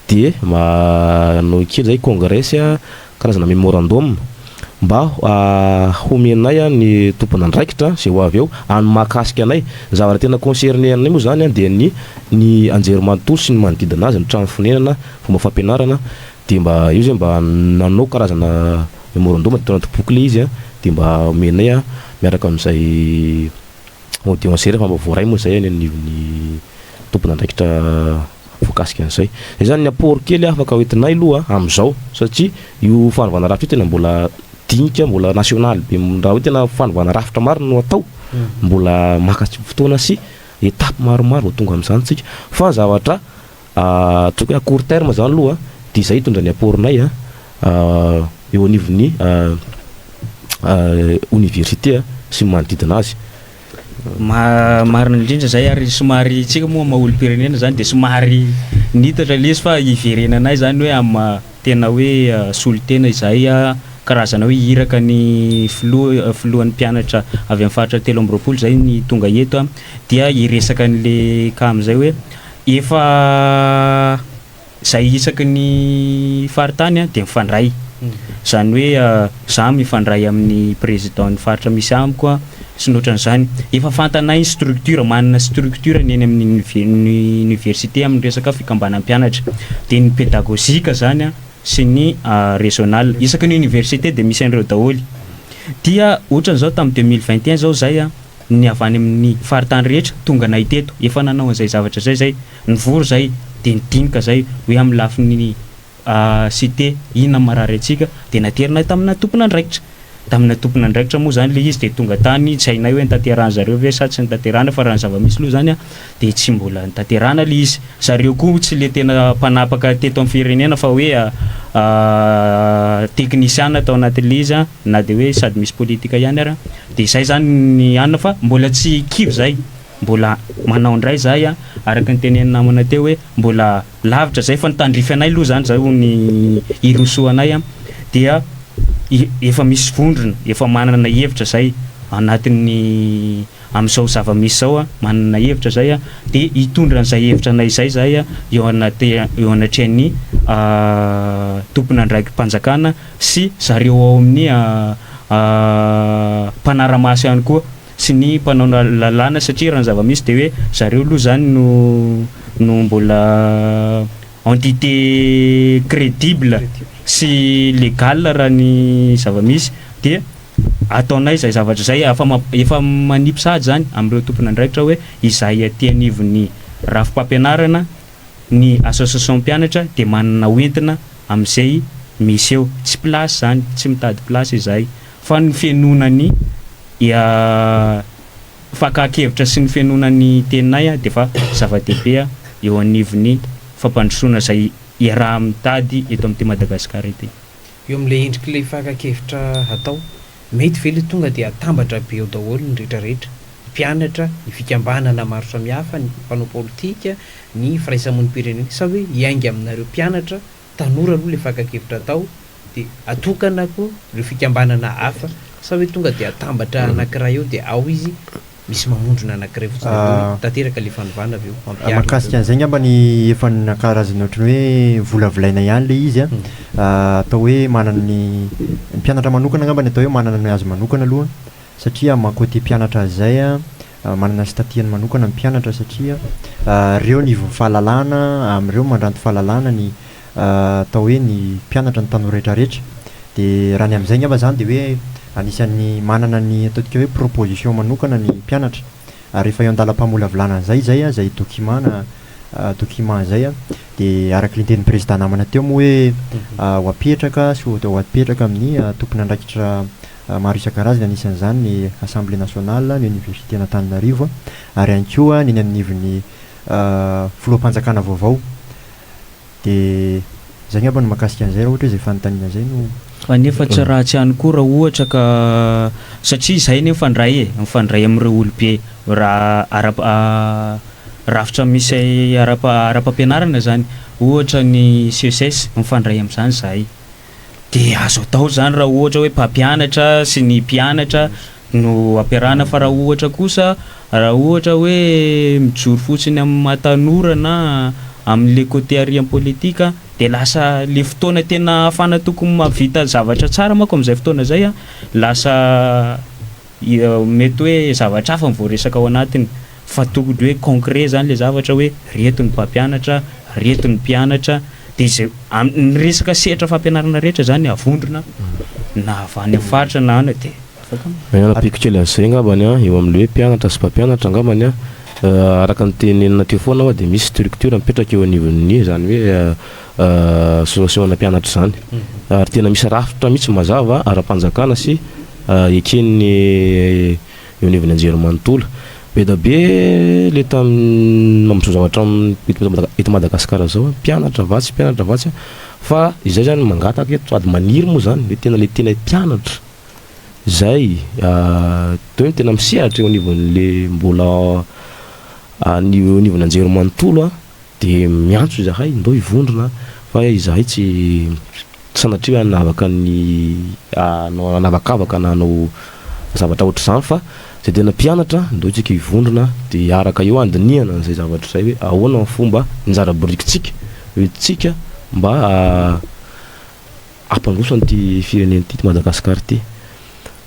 Dia manao kely zay congrès karazana memorandum mba homenay ny tompon'andraikitra izay ho avy eo any mahakasika anay. Ny zavatra tena concerné anay moa zany dia ny ny anjerimanontolo sy ny manodidina azy, ny trano fonenana, fomba fampianarana dia mba io zay mba nanao karazana memorandum atao anaty boky le izy dia mba omenay miaraka amin'izay. Audience zay rehefa mba voaray moa zay any anivon'ny tompon'andraikitra voakasika an'izay. Zay zany ny apport kely afaka hoentinay aloha amin'izao satria io fanovana rafitra io tena mbola dinika mbola nasionaly be, raha hoe tena fanovana rafitra marina no atao, mbola maka fotoana sy étape maromaro vao tonga amin'izany tsika. Fa zavatra ataoko hoe à court terme zany aloha de zay hitondra ny apport-nay eo anivon'ny université sy ny manodidina azy. Marina indrindra zay, ary somary tsika moa maha olom-pirenena zany de somary nitatra le izy, fa iverenanay zany hoe amy maha tena hoe solontena izay, karazana hoe iraka ny filoha, filohan'ny mpianatra avy amin'ny faritra 23 zay ny tonga eto dia hiresaka an'le cas am'izay hoe efa zay isaky ny faritany de mifandray zany hoe za mifandray amin'ny président ny faritra misy amiko sy ny ohatran'izany. Efa fantanay structure, manana structure ny eny amin'ny ny université amin'ny resaka fikambanana mpianatra, de ny pédagogique zany sy ny régional isaky ny université de misy an'ireo daholo. Dia ohatran'izao tamin'ny 2021 zao zay ny avy any amin'ny faritany rehetra tonga nay teto, efa nanao an'izay zavatra zay, zay nivory zay de nidinika zay hoe amin'ny lafiny cité inona marary antsika, de naterinay tamina tompon'andraikitra, tamina tompon'andraikitra moa zany le izy de tonga tany. Tsy hainay hoe nitaterahana zareo ve sa tsy nitaterahana, fa raha ny zava-misy aloha zany de tsy mbola nitaterahana le izy. Zareo koa tsy le tena mpanapaka teto amin'ny firenena fa hoe technicien tao anatin'le izy na de hoe sady misy politika ihany ara. De zay zany ny anina, fa mbola tsy kivy zay, mbola manao indray zay araka ny tenen'ny namana teo hoe mbola lavitra zay, fa nitandrify anay aloha zany zao ny irosoanay dia efa misy vondrona efa manana hevitra zay anatin'ny am'izao zava-misy zao manana hevitra zay de hitondra an'izay hevitra anay zay zay eo anaty eo anatrehan'ny tompon'andraiki-panjakana sy zareo ao amin'ny mpanara-maso ihany koa sy ny mpanao lalàna, satria raha ny zava-misy de hoe zareo aloha zany no mbola entité crédible sy légal raha ny zava-misy. De ataonay zay zavatra zay afa efa manipy sady zany am'ireo tompon'andraikitra hoe izay aty anivon'ny rafi-pampianarana, ny association mpianatra de manana hoentina am'izay misy eo. Tsy place zany, tsy mitady place izay, fa ny fenonany fakan-kevitra sy ny fenonany teninay de fa zava-dehibe eo anivon'ny fampandrosoana zay iaraha mitady eto amin'ity Madagasikara ity. Eo am'le endriky le fakan-kevitra atao, mety ve le tonga de atambatra be eo daholo ny rehetrarehetra, mpianatra, ny fikambanana maro samihafa, ny mpanao politika, ny firaisamonim-pirenena, sa hoe hiainga aminareo mpianatra tanora aloha le fakan-kevitra atao de atokana koa reo fikambanana hafa, sa hoe tonga de atambatra anankiray eo de ao izy misy mamondrona anankiray fotsiny hoe tanteraka le fanovana avy eo mampiarina? Mahakasika an'izay ngamba ny efa nakarazany ohatrany hoe volavolaina ihany le izy atao hoe manana ny mpianatra manokana angamba ny atao hoe manana ny azy manokana aloha, satria maha côté mpianatra azy zay manana statut-ny manokana ny mpianatra, satria reo ny ivon'ny fahalalana am'ireo mandranto fahalalana ny atao hoe ny mpianatra, ny tanora rehetrarehetra. De raha ny am'izay ngamba zany de hoe anisan'ny manana ny ataontsika hoe proposition manokana ny mpianatra, ary rehefa eo an-dalam-pamolavolana an'izay zay zay document na document zay de araka le tenin'ny président namana teo moa hoe ho apetraka sy ho apetraka amin'ny tompon'andraikitra maro isan-karazany, anisan'izany ny Assemblée nationale, ny université an'Antananarivo ary ihany koa ny eny anivon'ny filoham-panjakana vaovao. De zay ngamba no mahakasika an'izay raha ohatra hoe zay fanontaniana zay no. Fa nefa tsy ratsy ihany koa raha ohatra ka, satria zay ne mifandray e, mifandray am'ireo olobe raha ara rafitra misy ara-pampianarana zany, ohatra ny SECES, mifandray am'izany zahay. De azo atao zany raha ohatra hoe mpampianatra sy ny mpianatra no ampiarahana, fa raha ohatra kosa, raha ohatra hoe mijoro fotsiny amin'ny mahatanora na amin'le côté ary amin'ny politika, de lasa le fotoana tena ahafahana tokony mahavita zavatra tsara manko amin'izay fotoana zay lasa mety hoe zavatra hafa mivoaresaka ao anatiny, fa tokony hoe concret zany le zavatra hoe reto ny mpampianatra, reto ny mpianatra, de zay ny resaka sehatra fampianarana rehetra zany avondrona na avy any amin'ny faritra na any de. Ampiako kely an'izay angambany an, eo amin'ilay hoe mpianatra sy mpampianatra angambany an, araka ny tenenina teo foana hoa dia misy structure mipetraka eo anivon'ny izany hoe association-na mpianatra izany. Ary tena misy rafitra mihitsy mazava ara-panjakana sy eken'ny eo anivon'ny anjerimanontolo. Be da be le tam amzao zavatra eto Madagascar zao an, mpianatra vatsy mpianatra vatsy an, fa izay zany mangataka eto sady maniry moa zany le tena le tena mpianatra zay de hoe tena misehatra eo anivon'le mbola any eo anivon'ny anjerimanontolo an, de miantso izahay ndao hivondrona fa izahay tsy Sanatria hoe hanavaka ny hanao hanavakavaka na hanao zavatra ohatr'izany fa izay tena mpianatra ndao isika hivondrona dia hiaraka eo handinihana an'izay zavatra izay hoe ahoana ny fomba anjara birikintsika hoentintsika mba hampandroso an'ity firenena ity, ity Madagasikara ity.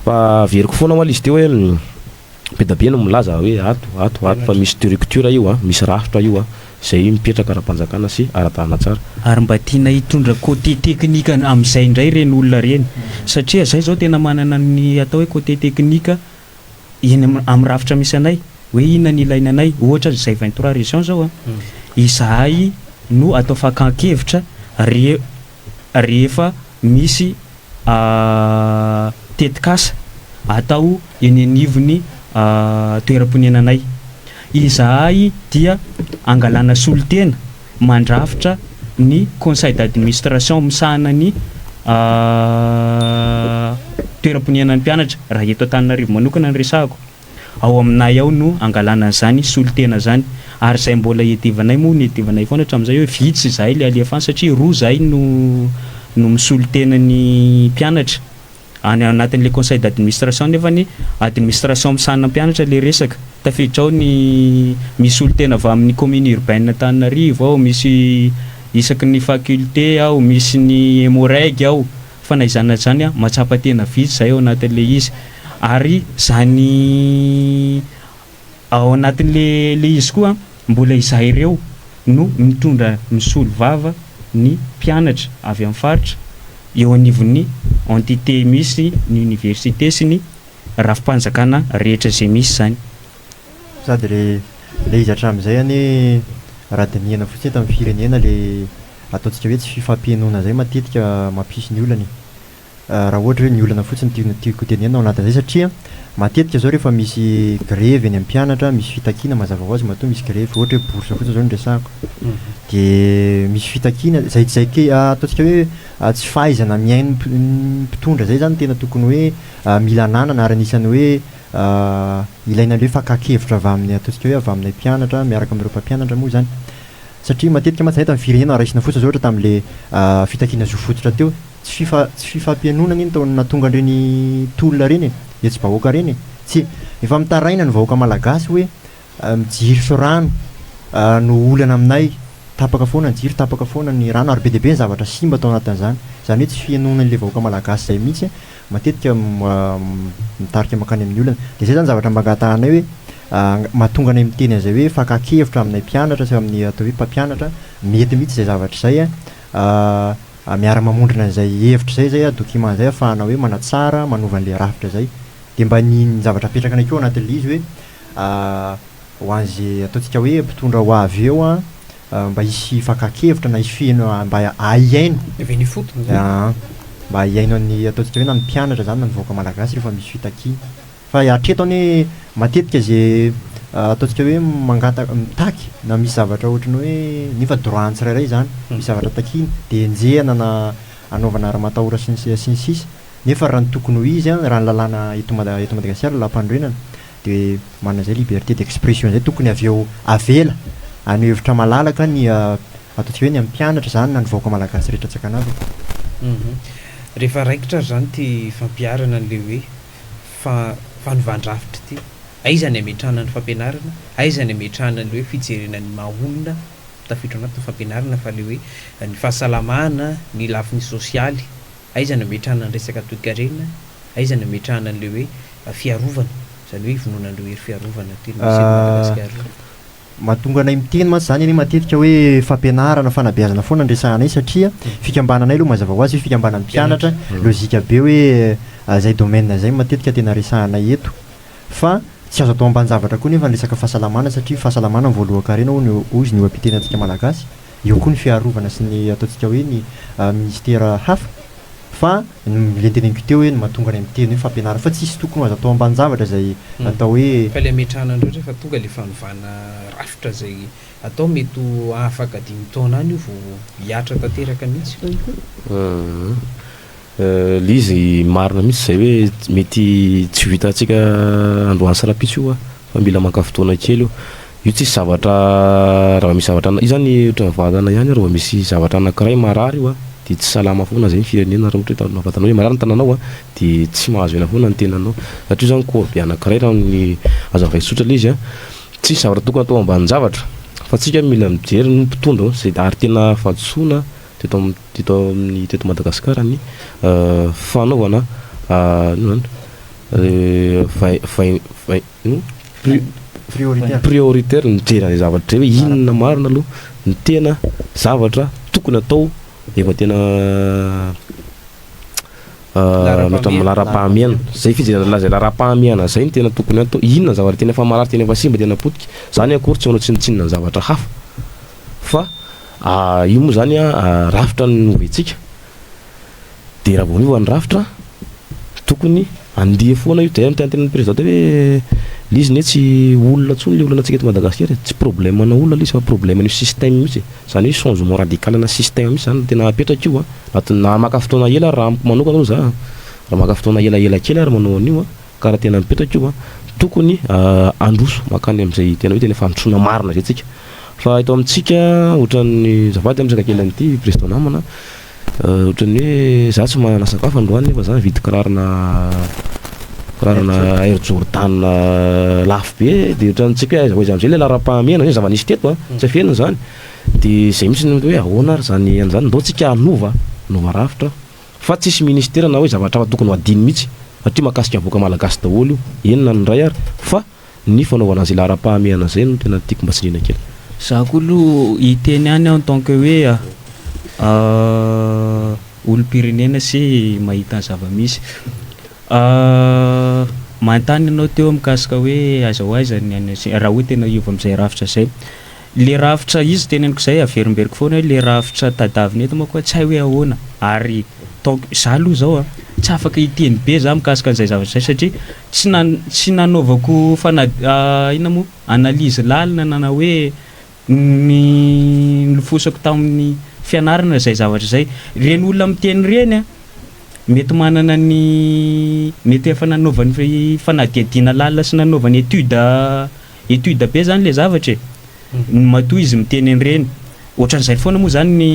Fa averiko foana ho'a ilay izy teo hoe Be da be no milaza hoe ato, ato, ato fa misy structure io an, misy rafitra io an, izay mipetraka ara-panjakana sy ara-dalana tsara. Ary mba tiana hitondra côté technique amin'izay indray ireny olona ireny satria zay zao tena manana ny atao hoe côté technique eny amin'ny rafitra misy anay hoe inona ny ilaina anay ohatra izay 23 régions zao an izahay no atao fakan-kevitra re rehefa misy tetikasa atao eny anivon'ny toeram-ponenanay. Izahay dia angalana solontena mandrafitra ny conseil d'administration misahana ny toeram-ponenan'ny mpianatra, raha eto Antananarivo manokana no resahako. Ao aminay ao no angalana an'izany solontena izany. Ary izay mbola iadivanay moa niadivanay foana hatramin'izay hoe vitsy izahay ilay alefa any satria roa izahay no no misolo tena ny mpianatra any anatin'ilay conseil d'administration nefa ny administration misahana mpianatra ilay resaka. Tafiditra ao ny misy solontena avy amin'ny commune urbaine Antananarivo ao, misy isaky ny faculté ao, misy ny Emmo-Reg ao. Fa na izany na izany mahatsapa tena vitsy izahay ao anatin'ilay izy. Ary zany ao anatin'le le izy koa mbola izahay ireo no mitondra misolo vava ny mpianatra avy amin'ny faritra eo anivon'ny entité misy ny université sy ny rafi-panjakana rehetra izay misy izany. Sady le le izy hatramin'izay anie raha dinihana fotsiny eto amin'ny firenena le ataontsika hoe tsy fifampihenoana zay matetika mampisy ny olana e. Raha ohatra hoe ny olana fotsiny no tiako hotenenina ao anatin'izay satria matetika izao rehefa misy grevy eny amin'ny mpianatra, misy fitakiana mazava ho azy matoa misy grevy, ohatra hoe bourse fotsiny izao no resahako, dia misy fitakiana izay izay ke ataontsika hoe tsy fahaizana mihaino ny mpitondra izay izany tena tokony hoe mila ananana ary anisan'ny hoe ilaina ilay hoe fakan-kevitra avy amin'ny ataontsika hoe avy aminay mpianatra miaraka amin'ireo mpampianatra moa izany satria matetika mantsy eto amin'ny firenena raisina fotsiny izao ohatra tamin'ilay fitakiana zo fototra teo. Tsy fifa tsy fifampihenoana anie no tao nahatonga an'ireny tolona ireny e, hetsi-bahoaka ireny e. Tsy, efa mitaraina ny vahoaka malagasy hoe jiro sy rano no olana aminay, tapaka foana ny jiro, tapaka foana ny rano ary be dia be ny zavatra simba tao anatin'izany. Izany hoe tsy fihenoana an'ilay vahoaka malagasy izay mihitsy matetika mitarika mankany amin'ny olana. Dia izay izany zavatra mba angatahanay hoe mahatonga anay miteny an'izay hoe fakan-kevitra aminay mpianatra sy amin'ny atao hoe mpampianatra, mety mihitsy izay zavatra izay. Miara-mamondrona an'izay hevitra izay izay, document izay ahafahana hoe manatsara, manova an'ilay rafitra izay. Dia mba ny ny zavatra apetrakanay koa ao anatin'ilay izy hoe ho an'izay ataontsika hoe mpitondra ho avy eo an, mba hisy fakan-kevitra na hisy fiheno mba hihaino. Avy any ifotony izany. Aa, mba hihaino an'ny ataontsika hoe na ny mpianatra izany na ny vahoaka malagasy rehefa misy fitakiana. Fa hatreto anie matetika ze ataontsika hoe mangataka, mitaky na misy zavatra ohatran'ny hoe nefa droit an'ny tsirairay izany, misy zavatra takiana dia enjehina na anaovana ramatahora sy ny sy ny sisa nefa raha ny tokony ho izy an, raha ny lalàna eto Mada- eto Madagasikara lalàm-panorenana dia manana izay liberté d'expression izay tokony avy eo avela haneho hevitra malalaka ny ataontsika hoe ny mpianatra izany na ny vahoaka malagasy rehetra tsy ankanavaka. Rehefa raikitra ary izany ity fampiharana an'ilay hoe fa fanovan-drafitra ity. Aiza ny ametrahana ny fampianarana? Aiza ny ametrahana ny hoe fijerena ny maha olona tafiditra ao anatin'ny fampianarana fa ilay hoe ny fahasalamana, ny lafiny sosialy? Aiza ny ametrahana ny resaka toekarena? Aiza ny ametrahana an'ilay hoe fiarovana? Izany hoe ivononan'ireo hery fiarovana tena misy eto Madagasikara ireo. Mahatonga anay miteny mantsy izany anie matetika hoe fampianarana, fanabeazana foana no resahanay satria fikambananay aloha mazava ho azy hoe fikambanan'ny mpianatra, lojika be hoe Izay domaine izay matetika tena resahanay eto fa tsy azo atao ambanin-javatra koa nefa ny resaka fahasalamana satria fahasalamana no voalohan-karena hono hozy ny oha-pitenantsika malagasy, eo koa ny fiarovana sy ny ataontsika hoe ny ministera hafa fa ny le noteneniko teo hoe ny mahatonga anay miteny hoe fampianarana fa tsisy tokony ho azo atao ambanin-javatra izay atao hoe Fa le ametrahana an'ireo rehefa tonga le fanovana rafitra izay atao mety ho afaka dimy taona any io vao hihatra tanteraka mihitsy. Le izy marina mihitsy zay hoe mety tsy ho vitantsika androany sy rahampitso io fa mila maka fotoana kely io. Io tsisy zavatra raha vao misy zavatra io zany ohatran'ny vatana ihany io raha vao misy zavatra anankiray marary io de tsy salama foana zay ny firenena raha ohatra hoe vatanao hoe marary ny tananao de tsy mahazo aina foana ny tenanao satria io zany corps be anankiray raha ny azavaiko tsotra le izy an, tsisy zavatra tokony atao ambanin-javatra fa tsika mila mijery ny mpitondra zay ary tena fahadisoana teto am teto amin'ny teto Madagasikara ny fanaovana inona zany vain vain inona pri- Prioritaire. prioritaire mijery an'izay zavatra izay hoe inona marina aloha ny tena zavatra tokony atao efa tena Laharam-pahamehana. laharam-pahamehana zay fijerena zay laharam-pahamehana zay no tena tokony atao inona ny zavatra tena efa marary tena efa simba tena potika zany akory tsy manao tsinontsinona ny zavatra hafa fa Io moa zany an, rafitra no novaintsika, de raha vao miova ny rafitra, tokony handeha foana io, zay no tian'ny président teo hoe le izy ne tsy olona intsony le olana antsika eto Madagasikara e, tsy problème ana olona le izy fa problème an'io système mihitsy e, zany hoe changement radical ana système mihitsy zany no tena apetraka io an, anatin'ny na maka fotoana ela ary raha amiko manokana aloha za an, raha maka fotoana elaela kely ary manao an'io an, Ka raha tena mipetraka io an, tokony handroso mankany amin'izay tena hoe tena fandrosoana marina izay tsika. Fa eto amintsika ohatran'ny, azafady miresaka kely an'ity président namana, ohatran'ny hoe za tsy manana sakafo androany nefa za nividy kirarona kirarona Air Jordan lafo be, de ohatran'ny tsy haiko hoe aiza ho aiza amin'izay ilay laharam-pahamehana, izay zava-nisy teto an, tsy afenina izany. De izay mihitsy no hoe ahoana ary izany an'izany, ndao tsika hanova, hanova rafitra. Fa tsisy ministera na hoe zavatra hafa tokony ho adino mihitsy satria mahakasika vahoaka malagasy daholo io, eny na ny iray ary fa ny fanaovana an'izay laharam-pahamehana izay no tena tiako mba tsindriana kely. Za koa aloha hiteny ihany en tant que hoe olom-pirenena sy mahita ny zava-misy. Manontany ianao teo mikasika hoe aiza ho aiza ny any raha hoe tena hiova amin'izay rafitra izay. Le rafitra izy teneniko zay averimberiko foana hoe le rafitra tadavina eto manko tsy hay hoe ahoana ary tant que za aloha zao a tsy afaka hiteny be za mikasika an'izay zavatra zay satria tsy nan- tsy nanaovako fana- inona moa analyse lalina na na hoe ny nilofosako tamin'ny fianarana zay zavatra zay, reny olona miteny reny a mety manana ny mety efa nanaovany fanadihadiana lalina sy nanaovany étude Étude be zany le zavatra e! Ny matoa izy miteny an'ireny, ohatran'izay foana moa zany ny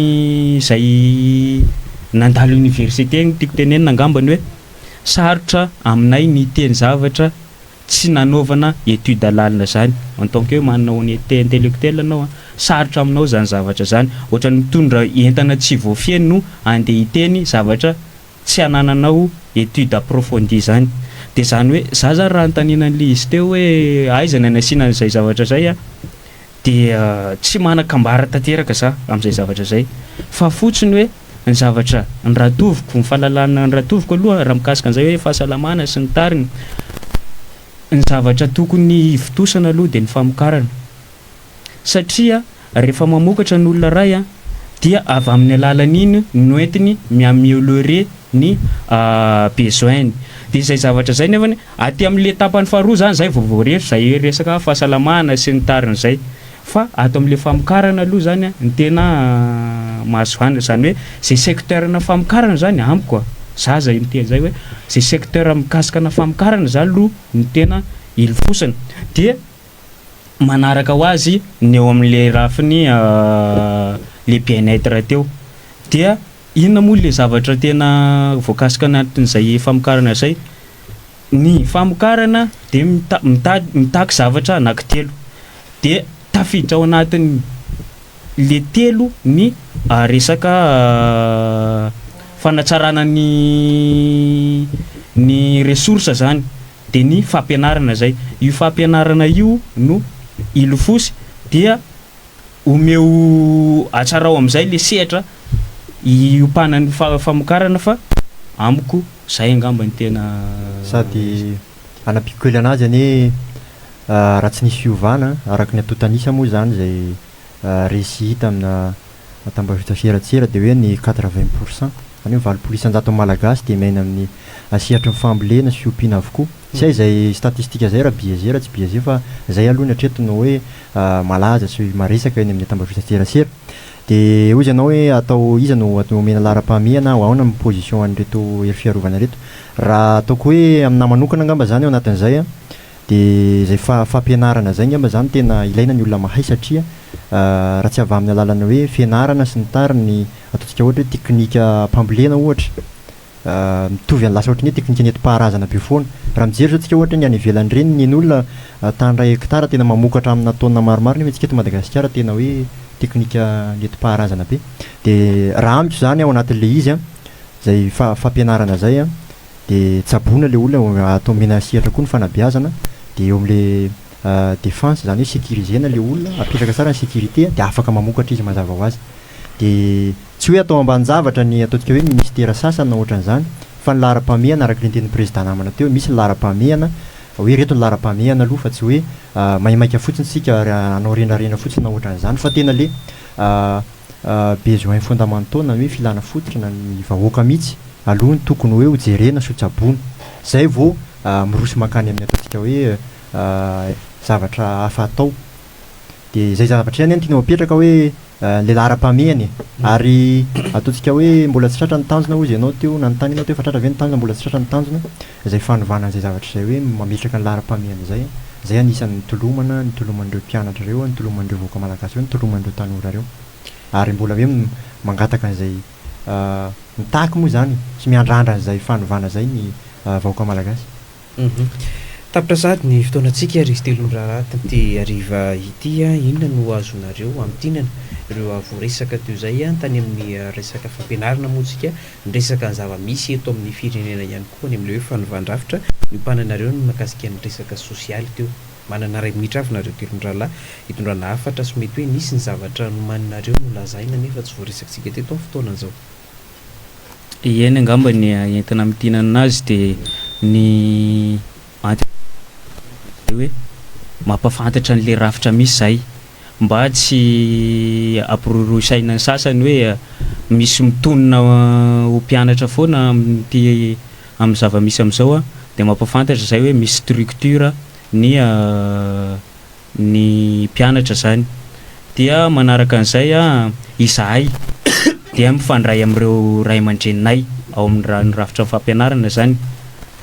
izay nandalo université no tiako tenenina angambany hoe sarotra aminay ny hiteny zavatra tsy nanaovana étude lalina zany, en tant que hoe manana honnêteté intellectuelle anao an, sarotra aminao zany zavatra zany, ohatran'ny mitondra entana tsy voafehy no andeha hiteny zavatra tsy anananao étude approfondie zany. De zany hoe za zany raha anontaniana an'le izy teo hoe aiza ny anasiana an'izay zavatra zay a, de tsy manan-kambara tanteraka za am'zay zavatra zay fa fotsiny hoe ny zavatra noratoviko, ny fahalalana noratoviko aloha raha mikasika an'zay hoe fahasalamana sy ny tariny, ny zavatra tokony hivotosana aloha de ny famokarana. Satria rehefa mamokatra ny olona iray dia avy amin'ny alalan'iny no entiny mi-ameliorer ny besoin-ny. Dia izay zavatra izay nefany aty amin'ilay tapany faharoa izany izay vao voarefy izay resaka fahasalamana sy ny tariny izay. Fa ato amin'ilay famokarana aloha izany no tena mahazo hanina. Izany hoe izay secteur-na famokarana izany amiko a, za izay miteny izay hoe izay secteur mikasika ana famokarana izany aloha no tena ilofosana. Dia manaraka ho azy ny eo amin'ilay rafiny le bien-être teo. Dia inona moa le zavatra tena voakasika anatin'izay famokarana izay? Ny famokarana dia mita- mitady mitaky zavatra anankitelo. Dia tafiditra ao anatin'ny le telo ny resaka fanatsarana ny ny ressource zany. dia ny fampianarana izay. Io fampianarana io no ilofosy dia omeo atsarao amin'izay le sehatra iompanan'ny famokarana fa amiko. Zay angamba ny tena. Sady hanampiako kely anazy anie raha tsy nisy fiovana araka ny antontan'isa moa izany izay re sy hita amina tambajotra seratsera dia hoe ny 80 pour cent, izany hoe 80 isan-jaton'ny Malagasy dia miaina amin'ny sehatry ny fambolena sy fiompiana avokoa. Tsy hay izay statistika izay raha biaisé raha tsy biaisé fa izay aloha ny hatreto no hoe malaza sy maresaka eny amin'ny tambajotra serasera. Dia hoy izy ianao hoe atao iza no omena laharam-pahamehana ahoana ny position an'ireto hery fiarovana ireto. Raha ataoko hoe aminahy manokana angamba izany ao anatin'izay an, dia izay fampianarana izay angamba izany tena ilaina ny olona mahay satria raha tsy avy amin'ny alalan'ny hoe fianarana sy ny tariny ataontsika ohatra hoe teknikam-pambolena ohatra, mitovy any lasa ohatran'ny hoe teknika nentim-paharazana be foana. Raha mijery zao tsika ohatra ny any ivelany ireny ny olona tany iray hectare tena mamokatra amina taonina maromaro nefa tsika eto Madagasikara tena hoe teknika nentim-paharazana be. Dia raha amiko izany ao anatin'ilay izy an, izay fampianarana izay an, dia tsaboina ilay olona, atao omena sehatra koa ny fanabeazana, dia eo amin'ilay défense izany hoe sécuriser-na ilay olona, apetraka tsara ny sécurité dia afaka mamokatra izy mazava ho azy. Dia tsy hoe atao ambanin-javatra ny ataontsika hoe ministera sasany na ohatran'izany fa ny laharam-pahamehana araka ilay nitenin'ny président namana teo, misy ny laharam-pahamehana hoe ireto ny laharam-pahamehana aloha fa tsy hoe maimaika fotsiny isika hanao rendrarendra fotsiny na ohatran'izany fa tena le besoins fondamentaux na hoe filana fototra na ny vahoaka mihitsy aloha no tokony hoe ho jerena sy ho tsaboina zay vao miroso mankany amin'ny ataontsika hoe zavatra hafa atao. Dia izay zavatra izay anie no tianao apetraka hoe ilay laharam-pahamehana e. Ary ataontsika hoe mbola tsy tratra ny tanjona hozy ianao teo, nanontany ianao teo fa tratra ve ny tanjona, mbola tsy tratra ny tanjona, izay fanovana an'izay zavatra izay hoe mametraka ny laharam-pahamehana izay, izay anisan'ny nitolomana, nitoloman'ireo mpianatra ireo, nitoloman'ireo vahoaka malagasy ireo, nitoloman'ireo tanora ireo. Ary mbola hoe mangataka an'izay, mitaky moa izany sy miandrandra an'izay fanovana izay ny vahoaka malagasy. Tapitra sahady ny fotoanantsika ry Stelondraharaha tamin'ity hariva ity. Inona no azonareo hamintinana ireo voaresaka teo izay? Tany amin'ny resaka fampianarana moa tsika niresaka ny zava-misy eto amin'ny firenena ihany koa any amin'ilay hoe fanovan-drafitra. Niompananareo ny mahakasika ny resaka sosialy teo. Manana iray minitra avy nareo Telondrahalahy hitondrana hafatra sy mety hoe nisy ny zavatra nomaninareo nolazaina nefa tsy voaresakitsika teto amin'ny fotoana izao. Eny angamba ny entina amintinana azy dia ny hoe mampafantatra an'ilay rafitra misy zay mba tsy hampiroroy saina ny sasany hoe misy mitonona ho mpianatra foana amin'ity amin'ny zava-misy amin'izao dia mampafantatra zay hoe misy structure ny ny mpianatra izany. Dia manaraka an'izay, izahay dia mifandray amin'ireo ray aman-dreninay ao amin'ny rafitra ny fampianarana izany.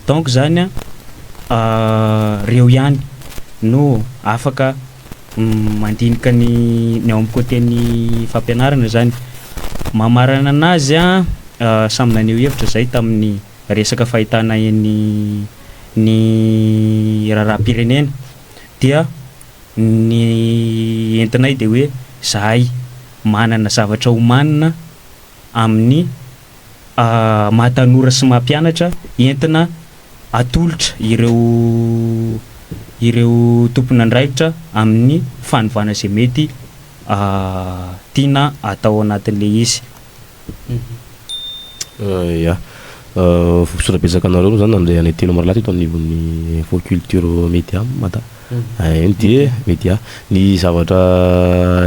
Donc izany ireo ihany no afaka mandinika ny ny ao amin'ny côté ny fampianarana izany. Mamarana anazy, samy naneho hevitra izahay tamin'ny resaka fahitana ny ny raharaham-pirenena. dia ny entinay dia hoe zahay manana zavatra omanina amin'ny maha tanora sy maha mpianatra entina atolotra ireo ireo tompon'andraikitra amin'ny fanovana izay mety tiana atao anatin'ilay izy. Ya. Misaotra betsaka anareo moa zany nandray anay telo mirahalahy teto anivon'ny Info Culture Media Mada. Eny dia media. Ny zavatra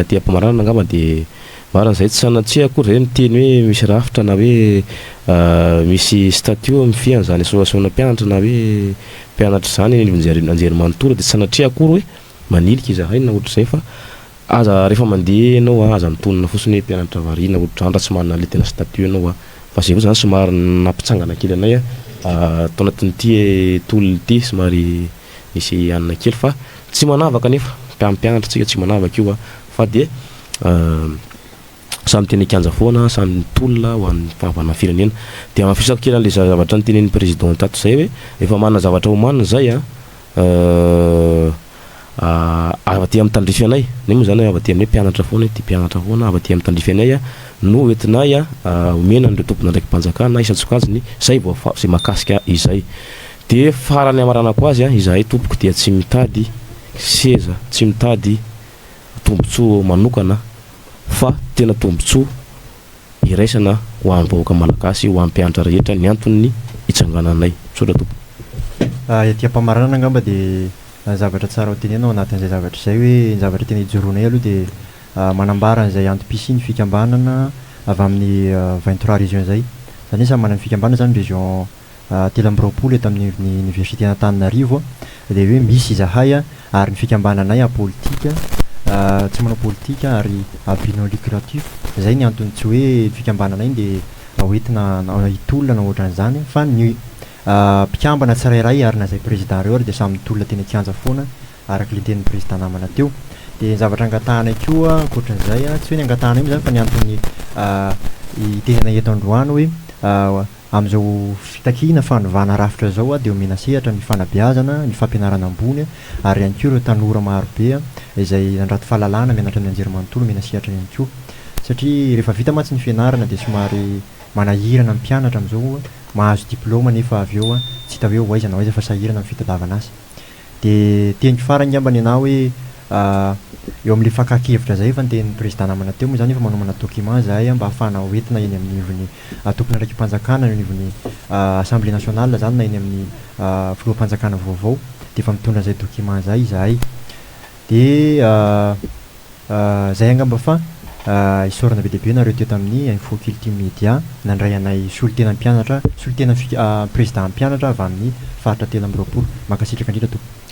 aty am-pamaranana angamba dia marina izay tsy sanatria akory izay miteny hoe misy rafitra na hoe misy statut mifehy an'izany association-na mpianatra na hoe mpianatra izany eny anivon'ny anjerimanontolo dia tsy sanatria akory hoe manilika izahay na ohatr'izay fa Aza rehefa mandeha ianao a, aza mitonona fotsiny hoe mpianatra variana ohatr'izany raha tsy manana an'ilay tena statut ianao a. Fa zay koa zany somary nampitsangana kely anay a, tao anatin'ity tolona ity somary nisy hanina kely fa tsy manavaka anefa, mpianatra tsika tsy manavaka io a, fa dia samy teny an-kianja foana, samy nitolona ho an'ny fahavana firenena. Dia hamafisako kely an'ilay zavatra notenenin'ny président tato izay hoe efa manana zavatra omanina izay a, Avy aty amin'ny tandrify anay, ny moa zany avy aty amin'ny hoe mpianatra foana ity mpianatra foana, avy aty amin'ny tandrify anay no entinay omena an'ireo tompon'andraiki-panjakana isan-tsokajiny izay voafa- izay mahakasika izay. Dia farany hamaranako azy, izahay tompoko dia tsy mitady seza, tsy mitady tombontsoa manokana fa tena tombontsoa iraisana ho an'ny vahoaka malagasy, ho an'ny mpianatra rehetra ny anton'ny. hitsangananay. Misaotra tompoko. Ety am-pamaranana angamba dia ny zavatra tsara ho tenenina ao anatin'izay zavatra izay hoe ny zavatra tena ijoroanay aloha dia manambara an'izay antom-pisian'ny fikambanana avy amin'ny 23 régions izay. Izany hoe samy manana ny fikambanana izany ny région 23 eto amin'ny oniversite an'Antananarivo dia hoe misy izahay ary ny fikambananay apolitika, tsy manao politika ary à but non lucratif, izay ny antony tsy hoe ny fikambananay dia hoentina hitolona na ohatran'izany fa ny mpikambana tsirairay ary na izay président ireo ary dia samy mitolona teny an-kianja foana araka ilay tenin'ny président namana teo. Dia ny zavatra angatahanay koa ankoatran'izay, tsy hoe ny angatahanay moa izany fa ny antony hitenenay eto androany hoe Amin'izao fitakiana fanovana rafitra izao dia omena sehatra ny fanabeazana, ny fampianarana ambony ary ihany koa ireo tanora marobe izay nandrato fahalalana mianatra amin'ny anjerimanontolo omena sehatra ihany koa. Satria rehefa vita mantsy ny fianarana dia somary manahirana ny mpianatra amin'izao mahazo diplaoma nefa avy eo tsy hita hoe ho aiza na ho aiza fa sahirana amin'ny fitadiavana asa. Dia teniko farany angamba ny anah hoe eo amin'ilay fakan-kevitra izay efa nitenin'ny président namana teo moa izany efa manomana document izahay mba hahafahana ho entina eny anivon'ny tompon'andraiki-panjakana eny anivon'ny assemblée nationale izany na eny amin'ny filoham-panjakana vaovao dia efa mitondra an'izay document izay izahay. Dia Zay angamba fa isaorana be dia be nareo teto amin'ny Info Culture Media nandray anay solontena mpianatra, solontena fika président mpianatra avy amin'ny faritra 23. Mankasitraka indrindra tompoko.